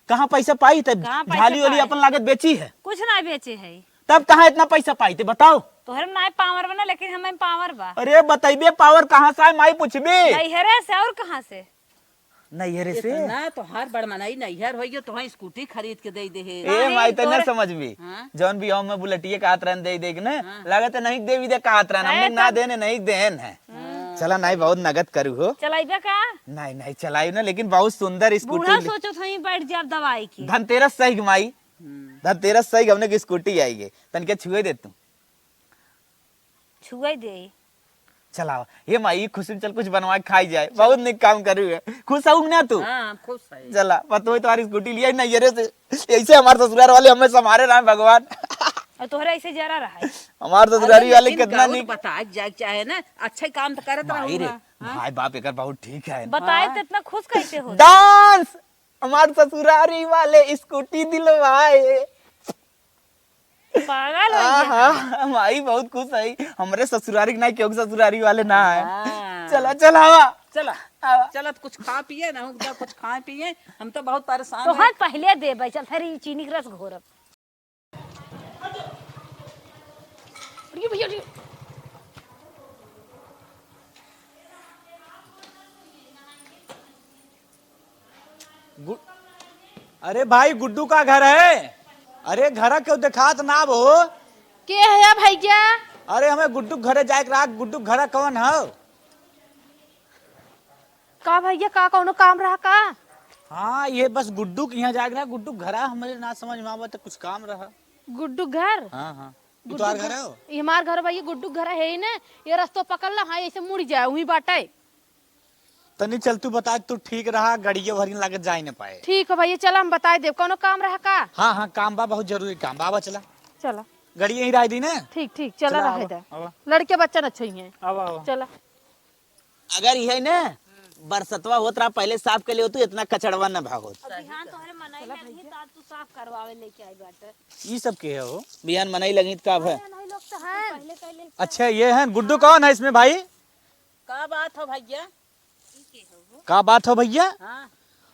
कहाँ पैसा पाई तब? कहाँ पैसा झाली वाली पाई? अपन लागत बेची है। कुछ ना बेचे है। तब कहाँ इतना पैसा पाई ते बताओ? तोहरे में नाहीं पावर बा ना, लेकिन हमें पावर बा। अरे बतइबे, पावर कहाँ से आए, माई पूछबे? नैहरे से, और कहाँ से? नैहरे से? इतना तोहार बड़ मनई नैहर होइयो, तोहार स्कूटी खरीद के दे दे हे। ए नाहीं, माई, तने तोहरे समझ में। हाँ? जौन भी हम बुलेटिए कहत रहन दे दे के ना, हाँ। लागत है नहीं देवी दे कहत रहन, हमने है ना तो। देने, नहीं देन है। हाँ। चला नाहीं, बहुत नगद करू हो। चलाइबे का? नाहीं, नाहीं, चलाइब ना, लेकिन बहुत सुंदर स्कूटी बूढ़ा ले- सोचत हई बैठ जाब दवाई के। धनतेरस सही के माई, हम्म। धनतेरस सही के हमने की स्कूटी आई है, तनके छुए दे तू। छुए दे। चलाओ, हे माई, खुशी में चल कुछ बनवा के खाई जाए। बहुत निक काम करू है। खुश हऊ ना तू? हाँ, हम खुश है। चला, पतोह तुम्हारी स्कूटी लिया नैहरे से। ऐसे हमारे ससुराल वाले हमें संभारे रहे भगवान। और तोहरा ऐसे जरा रहा है। हमारे ससुरारी अरे, वाले लेकिन कितना गौर निक। बता जाए चाहे ना, अच्छे काम तो करत माई रे, रहूंगा। हाँ? भाई बाप एकर बहुत ठीक है। बताए हाँ। तो इतना खुश कैसे हो? डांस! हमार ससुरारी वाले स्कूटी दिलवाए। पागल हो गया। हाँ, माई बहुत खुश है। हमरे ससुरारी के ना, क्यों ससुरारी वाले ना है। हाँ। चला, चला, आवा। चला, आवा। चला, तो कुछ खा पिए ना, उधर कुछ खाए पिए। हम तो बहुत परेशान तो हैं। हाँ, पहले दे भाई, चल, फिर ये चीनी के रस घोरब। अरे भैया, अरे। गु-, अरे भाई, गुड्डू का घर है? अरे, घर केहू देखात ना हो। के है भैया? अरे, हमें गुड्डू के घरे जाए के रहा। गुड्डू के घर कौन है? का भैया, का कौनो काम रहा का? हाँ, ये बस गुड्डू के यहाँ जाए के रहा। गुड्डू के घरा हमरे ना समझ में आवत, कुछ काम रहा। गुड्डू घर? हाँ, हाँ। ये गुड्डू तोहार घर घर, है हो? ये हमार घर भैया, गुड्डू घर है ही ने। ये रस्तो पकड़ ला, हाँ, ऐसे मुड़ जाए, वहीं बाटे। तनी चल तू बता, तू ठीक रहा, गड़िया भरी लागत जाए न पाए। ठीक है भैया, चला हम बताए देब, कौनो काम रहा का? हाँ, हाँ, काम बा, बहुत जरूरी काम बा, आवा चला। चला। गड़िया यहीं रह दी ना? ठीक, ठीक, चला चला, रहे आवा, दे। आवा। लड़के बच्चन अच्छे ही हैं। आवा, आवा। चला। अगर यही ना बरसतवा होत रहा, पहले साफ कर ले होतू, इतना कचड़वा न भा होत। अब बिहान तोहरे मनई लगी त आज तू साफ करवावे लेके आई बाटे। ई सब के है हो? बिहान मनई लगी त का भा? अरे नहीं लोग तो हैं। पहले कर ले। अच्छा, ये हैं गुड्डू, कौन है इसमें भाई? का बात हो भैया? का बात हो भैया? हाँ।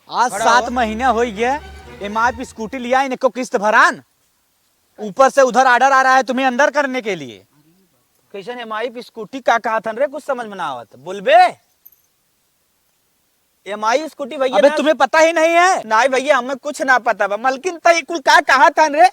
आज खड़ा सात हो। महीना हो गया, एमआईपी स्कूटी लिया, इनको किस्त भरान। ऊपर से उधर ऑर्डर आ रहा है तुम्हें अंदर करने के लिए। कैसन एमआई पे स्कूटी का कहत हन रे, कुछ समझ में ना आवत। बोलबे? एमआई स्कूटी भैया अबे ना तुम्हें पता ही नहीं है? नहीं भैया, हमें कुछ ना पता बा। मलकिन त ई कुल का कहत हन रे?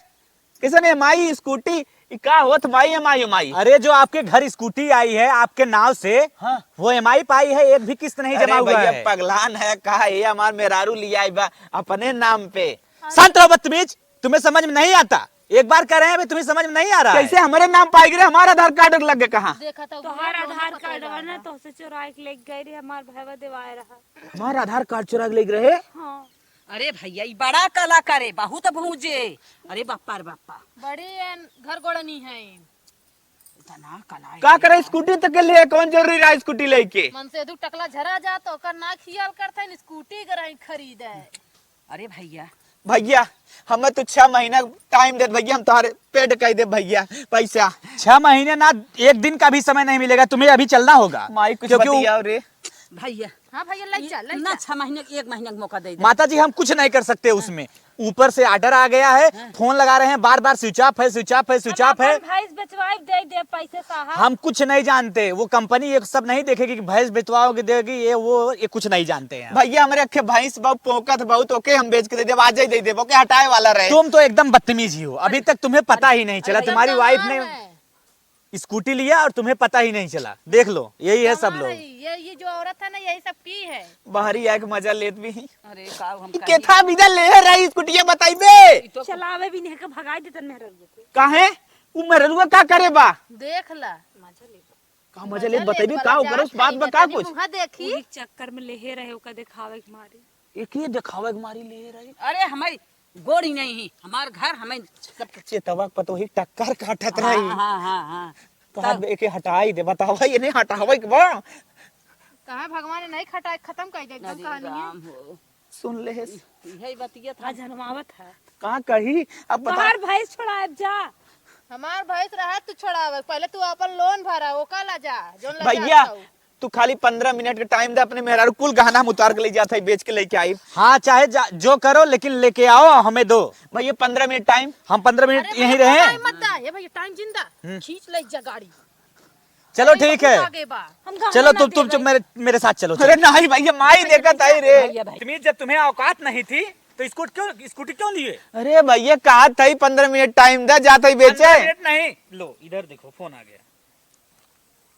कैसन एमआई स्कूटी? ई का होत माई एमआई एमआई? अरे जो आपके घर स्कूटी आई है आपके नाव से, हाँ। वो एमआई पे आई है, एक भी किस्त नहीं अरे जमा हुआ भैया, है। पगलान है का? ये हमार मेहरारू लिया बा अपने नाम पे। शांत रहो बदतमीज, तुम्हें समझ में नहीं आता। एक बार कह रहे हैं, अभी तुम्हें समझ में नहीं आ रहा है। कैसे हमारे नाम पे आइगे रे? हमारा आधार कार्ड लग गया कहाँ? देखा तो तोहार आधार कार्ड बा ना, तोहसे चोराए के लेके गए रे, हमार भैया देवाए रहा। हमारा आधार कार्ड चोरा के लेके रहे? हाँ। अरे भैया, ई बड़ा कला करे, बहुत भूजे। अरे बापा रे बापा। बड़ी एन घर गोड़नी है। इतना कला का है। करे स्कूटी तक के लिए, कौन जरूरी रहा स्कूटी लेके? मन से दू टकला झरा जा तो ओकर ना खियाल करते न स्कूटी के रही खरीदे। अरे भैया। भैया, हमें तो छह महीना टाइम दे भैया, हम तुम्हारे पेड कर दे भैया पैसा। छह महीने ना, एक दिन का भी समय नहीं मिलेगा तुम्हें, अभी चलना होगा। माई कुछ क्योंकि वो बतियाओ रे। भैया। हाँ भैया, ले चल, ले ना चल। छह महीने, एक महीने का मौका दे दे। माता जी, हम कुछ नहीं कर सकते उसमें। ऊपर से ऑर्डर आ गया है, हाँ। फोन लगा रहे हैं बार बार, स्विच ऑफ है, स्विच ऑफ है, स्विच हम ऑफ है। अपन भैंस बेचवाई दे दे पैसे साहब। हम कुछ नहीं जानते, वो कंपनी ये सब नहीं देखेगी कि भैंस बेचवाओगे देगी, ये वो, ये कुछ नहीं जानते हैं। भैया, हमरे अखे भैंस बहुत पोकत बहुत, ओके हम बेच के दे देब, आज ही दे देब, ओके हटाए वाला रहे। तुम तो एकदम बदतमीज ही हो, अभी तक तुम्हें पता ही नहीं चला, अरे, तुम्हारी एकदम वाइफ ने है। स्कूटी लिया और तुम्हें पता ही नहीं चला। देख लो, यही है सब लोग। ये, ये जो औरत है ना, यही सब की है। बाहरी आके मजा लेत भी। अरे, का हम ई कही? केथा बिदा ले रही स्कूटिया, बताइबे? ई तो चलावे भी नहीं के, भगाई देतन मेहररुआ के। काहे? उ मेहररुआ का करे बा? देख ला। मजा ले। का मजा ले, मजा ले, बताइबे, का ओकरा उस बात बा, का कुछ? मुँह देखी। वही चक्कर में लेहे रहे, ओका देखावे के मारे। एक ही देखावे के मारी ले रही। अरे, हमारी गोड़ी नहीं ही, हमार घर हमें सब चेतवा के पतोही टक्कर काटत हाँ, रही। हाँ, हाँ, हाँ। तो तब हाथ एके हटाई दे, बतावा, ये नहीं हटावे के बा। कहाँ भगवान ने नहीं खटाए, खत्म कर दे एकदम अरे कहानी है। राम हो। सुन ले है। यही बतिया था। जनमावत है। कहाँ कही? अब बता। तोहार भैंस छोड़ाएब जा। हमार भैंस रहा तू छोड़ावे, पहले तू अपन लोन भरा, ओका ला जा, जोन ला भैया, जात हऊ। तू खाली पन्द्रह मिनट के टाइम दे, अपने मेहरारू कुल गहना हम उतार के ले जात है, बेच के लेके आई। हाँ, चाहे जा, जो करो, लेकिन लेके आओ, हमें दो। भैया, पन्द्रह मिनट टाइम। हम पन्द्रह मिनट अरे यहीं भैया, रहे। टाइम मत दा, ये भैया, टाइम जिंदा। हम्म। खींच ले जा गाड़ी। चलो, ठीक है। आगे बा। हम गहना चलो, ना तुम, तुम देबे। चुप, मेरे, मेरे साथ चलो, अरे चलो। नहीं भैया, माई देखत आई रे। भैया, भाई। तुम, जब तुम्हें औकात नहीं थी, तो स्कूट क्यों, स्कूटी क्यों लिए? अरे भैया, कहा था ही पन्द्रह मिनट टाइम दा, जाता ही बेचे। पन्द्रह मिनट नहीं, लो, इधर देखो, फोन आ गया।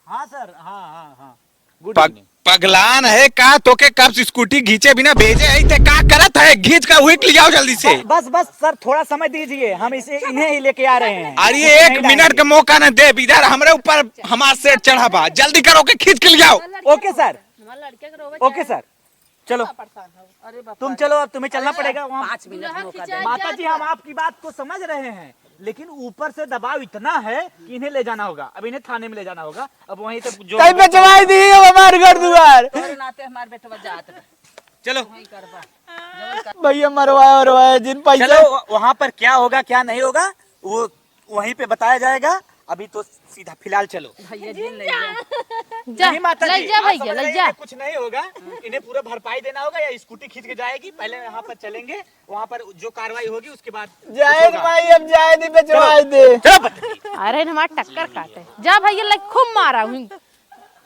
हाँ सर, हाँ, हाँ, हाँ। गुड पग-, इवनिंग। पगलान है का? तोके कब से स्कूटी घींचे बिना भेजे है, ते का करत है? घींच का उहिक ले जाओ जल्दी से। बस, बस, बस सर, थोड़ा समय दीजिए, हम इसे, इन्हें ही लेके आ रहे हैं। अरे, कुछ एक नहीं मिनट डालेंगे। का मौका ना दे, इधर हमरे ऊपर हमार सेठ चढ़ा बा, जल्दी करो के खींच के ले जाओ। ओके सर, ओके सर, चलो। तुम चलो, अब तुम्हें चलना पड़ेगा वहाँ। पाँच मिनट मौका दे। माता जी, हम आपकी बात को समझ रहे हैं, लेकिन ऊपर से दबाव इतना है कि इन्हें ले जाना होगा। अब इन्हें थाने में ले जाना होगा। अब वहीं तक जो तई बेचवाई दी हो हमार घर दुआर। तोरे नाते हमार बेटवा जात बा। चलो। वहीं करबा। भैया मरवाया, मरवाया जिन पैसा। चलो, वहाँ पर क्या होगा, क्या नहीं होगा, वो वहीं पे बताया जाएगा। अभी तो सीधा फिलहाल चलो। भैया जी, ले जा। जा, नहीं माता ले जी, जा आप भैया, समझ ले रही जा। हैं, कुछ नहीं होगा। इन्हें पूरा भरपाई देना होगा या स्कूटी खींच के जाएगी। पहले यहाँ पर चलेंगे, वहाँ पर जो कार्रवाई होगी उसके बाद जाए कुछ होगा। भाई, अब जाए दे, बेचवाए दे। चलो, बदतमीज। अरे, हमार टक्कर काटे। जा भैया, ले खूब मारा हुई।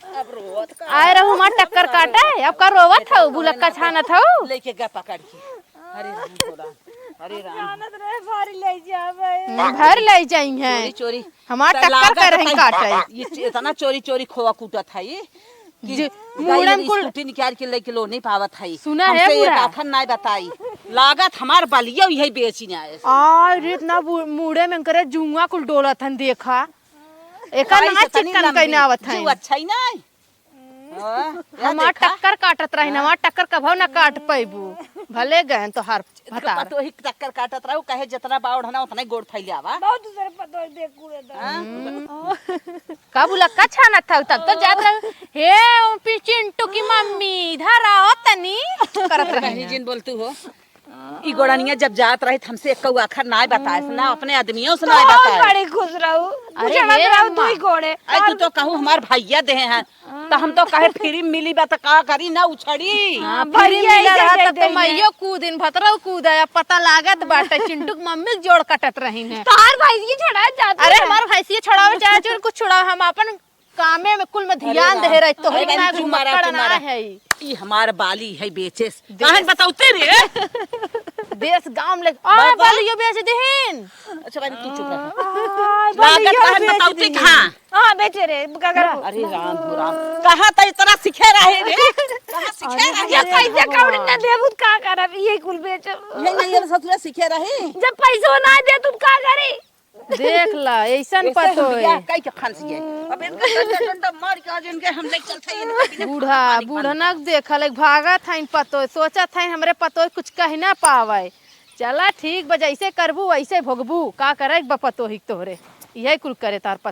अब रोवत का आए रहू हमार टक्कर काटे, अब का रोवत हऊ, भुलक्का छानत हऊ? लेके गया पकड़ के। अरे राम हो राम, अरे राम। जानत रहे भारी ले जावे। हम्म, भर ले जाई हैं। चोरी, चोरी। हमार तो टक्कर लागत करे हैं है, काटे। ये च-, इतना चोरी, चोरी खोआ कूटत है ये कि जी, गाड़ी मूड़न वाली कुल स्कूटी निकाल के लेके लो नहीं पावत है। सुना है हमसे एक बूढ़ा? आखन नाय बताई। लागत हमार बलिया यही बेची ना है। आ, रे इतना बू-, मूड़े में करे जुआ कुल डोलत हन देखा। एका आई ना से तनी चिकन लंबी, कइने आवत है। जीव अच्छा ही ना है। हाँ, या हमार देखा। टक्कर काटत रही ना, हाँ। हमार टक्कर कभो ना काट पैबू। भले गए तो हर भतार। पतोही के टक्कर काटत रहू, कहे जितना बावड़ है ना, उतना ही गोड़ फैलावा। बहुत दूसरे पतोही देखू है तो। हाँ? हम्म। का भुलक्का छानत था, तब तो जात रहू, "हे ओपी चिंटू की मम्मी, इधर आओ तनी," करत रही कहीं ना। जिन बोलतू हो। ई गोड़निया जब जात रही, त हमसे एक आखर नाय बताए, ना अपने आदमियों से नाय बहुत बताए। बड़ी खुश रहू। अरे बुझावत ये रहू अम्मा। दुई गोड़े। अरे तू तो कहू हमार भैया देहे हैं, त हम तो कहे फ्री मिली बा त का करी ना उछड़ी। हाँ, हाँ, फ्री भैया मिला ऐसे रहा दे तब तो देंगे। मइयो कूदिन, भतरो कूदा, अब पता लागत बाटे, चिंटू के मम्मी के जोड़ कटत रही है। तोहार भैंसिया छोड़ा जात अरे है। हमार भैंसिया छोड़ावे चाहे जो कुछ छोड़ावे, हम अपन कामे में कुल में अरे ध्यान राम। दे रही, तोहरी अरे के ना राम, तुम्हारा, घुमक्कड़ ना तुम्हारा। है। ई हमार बाली है बेचेस। देश काहन बताउते रे? देश गांव में ले, आ, बाबा। बालियो बेच देहिन। अच्छा भाई, तू चुप रह। आ, लागत बालियो काहन बेच बताउते देहिन। कहाँ? हाँ, बेचे रे, का करबो? अरे राम हो राम। कहाँ त इतना सीखे रहे रे? कहाँ सीखे अरे रहे? जब पैसे कौड़ी ना देबू त का करब? ये कुल बेचब। नहीं, नहीं, ये ससुरा सीखे रहे। जब पैसो ना दे, तू का करी? देख ला, ऐसन ऐसे हम पतोय। बियाह कई के फंस गए। अब इनका डंडा, डंडा मार के आज इनके हम लेके चलते हैं, इनके बिना बूढ़ा, खाना पानी बूढ़नक बंद। देखल, एक भागत हइन पतोय, सोचत हइन हमरे पतोय कुछ कह ना पावे। चला ठीक बा, जैसे करबू वैसे भोगबू, का करे बा पतोही के तोहरे, यही कुल करे तार पतोय।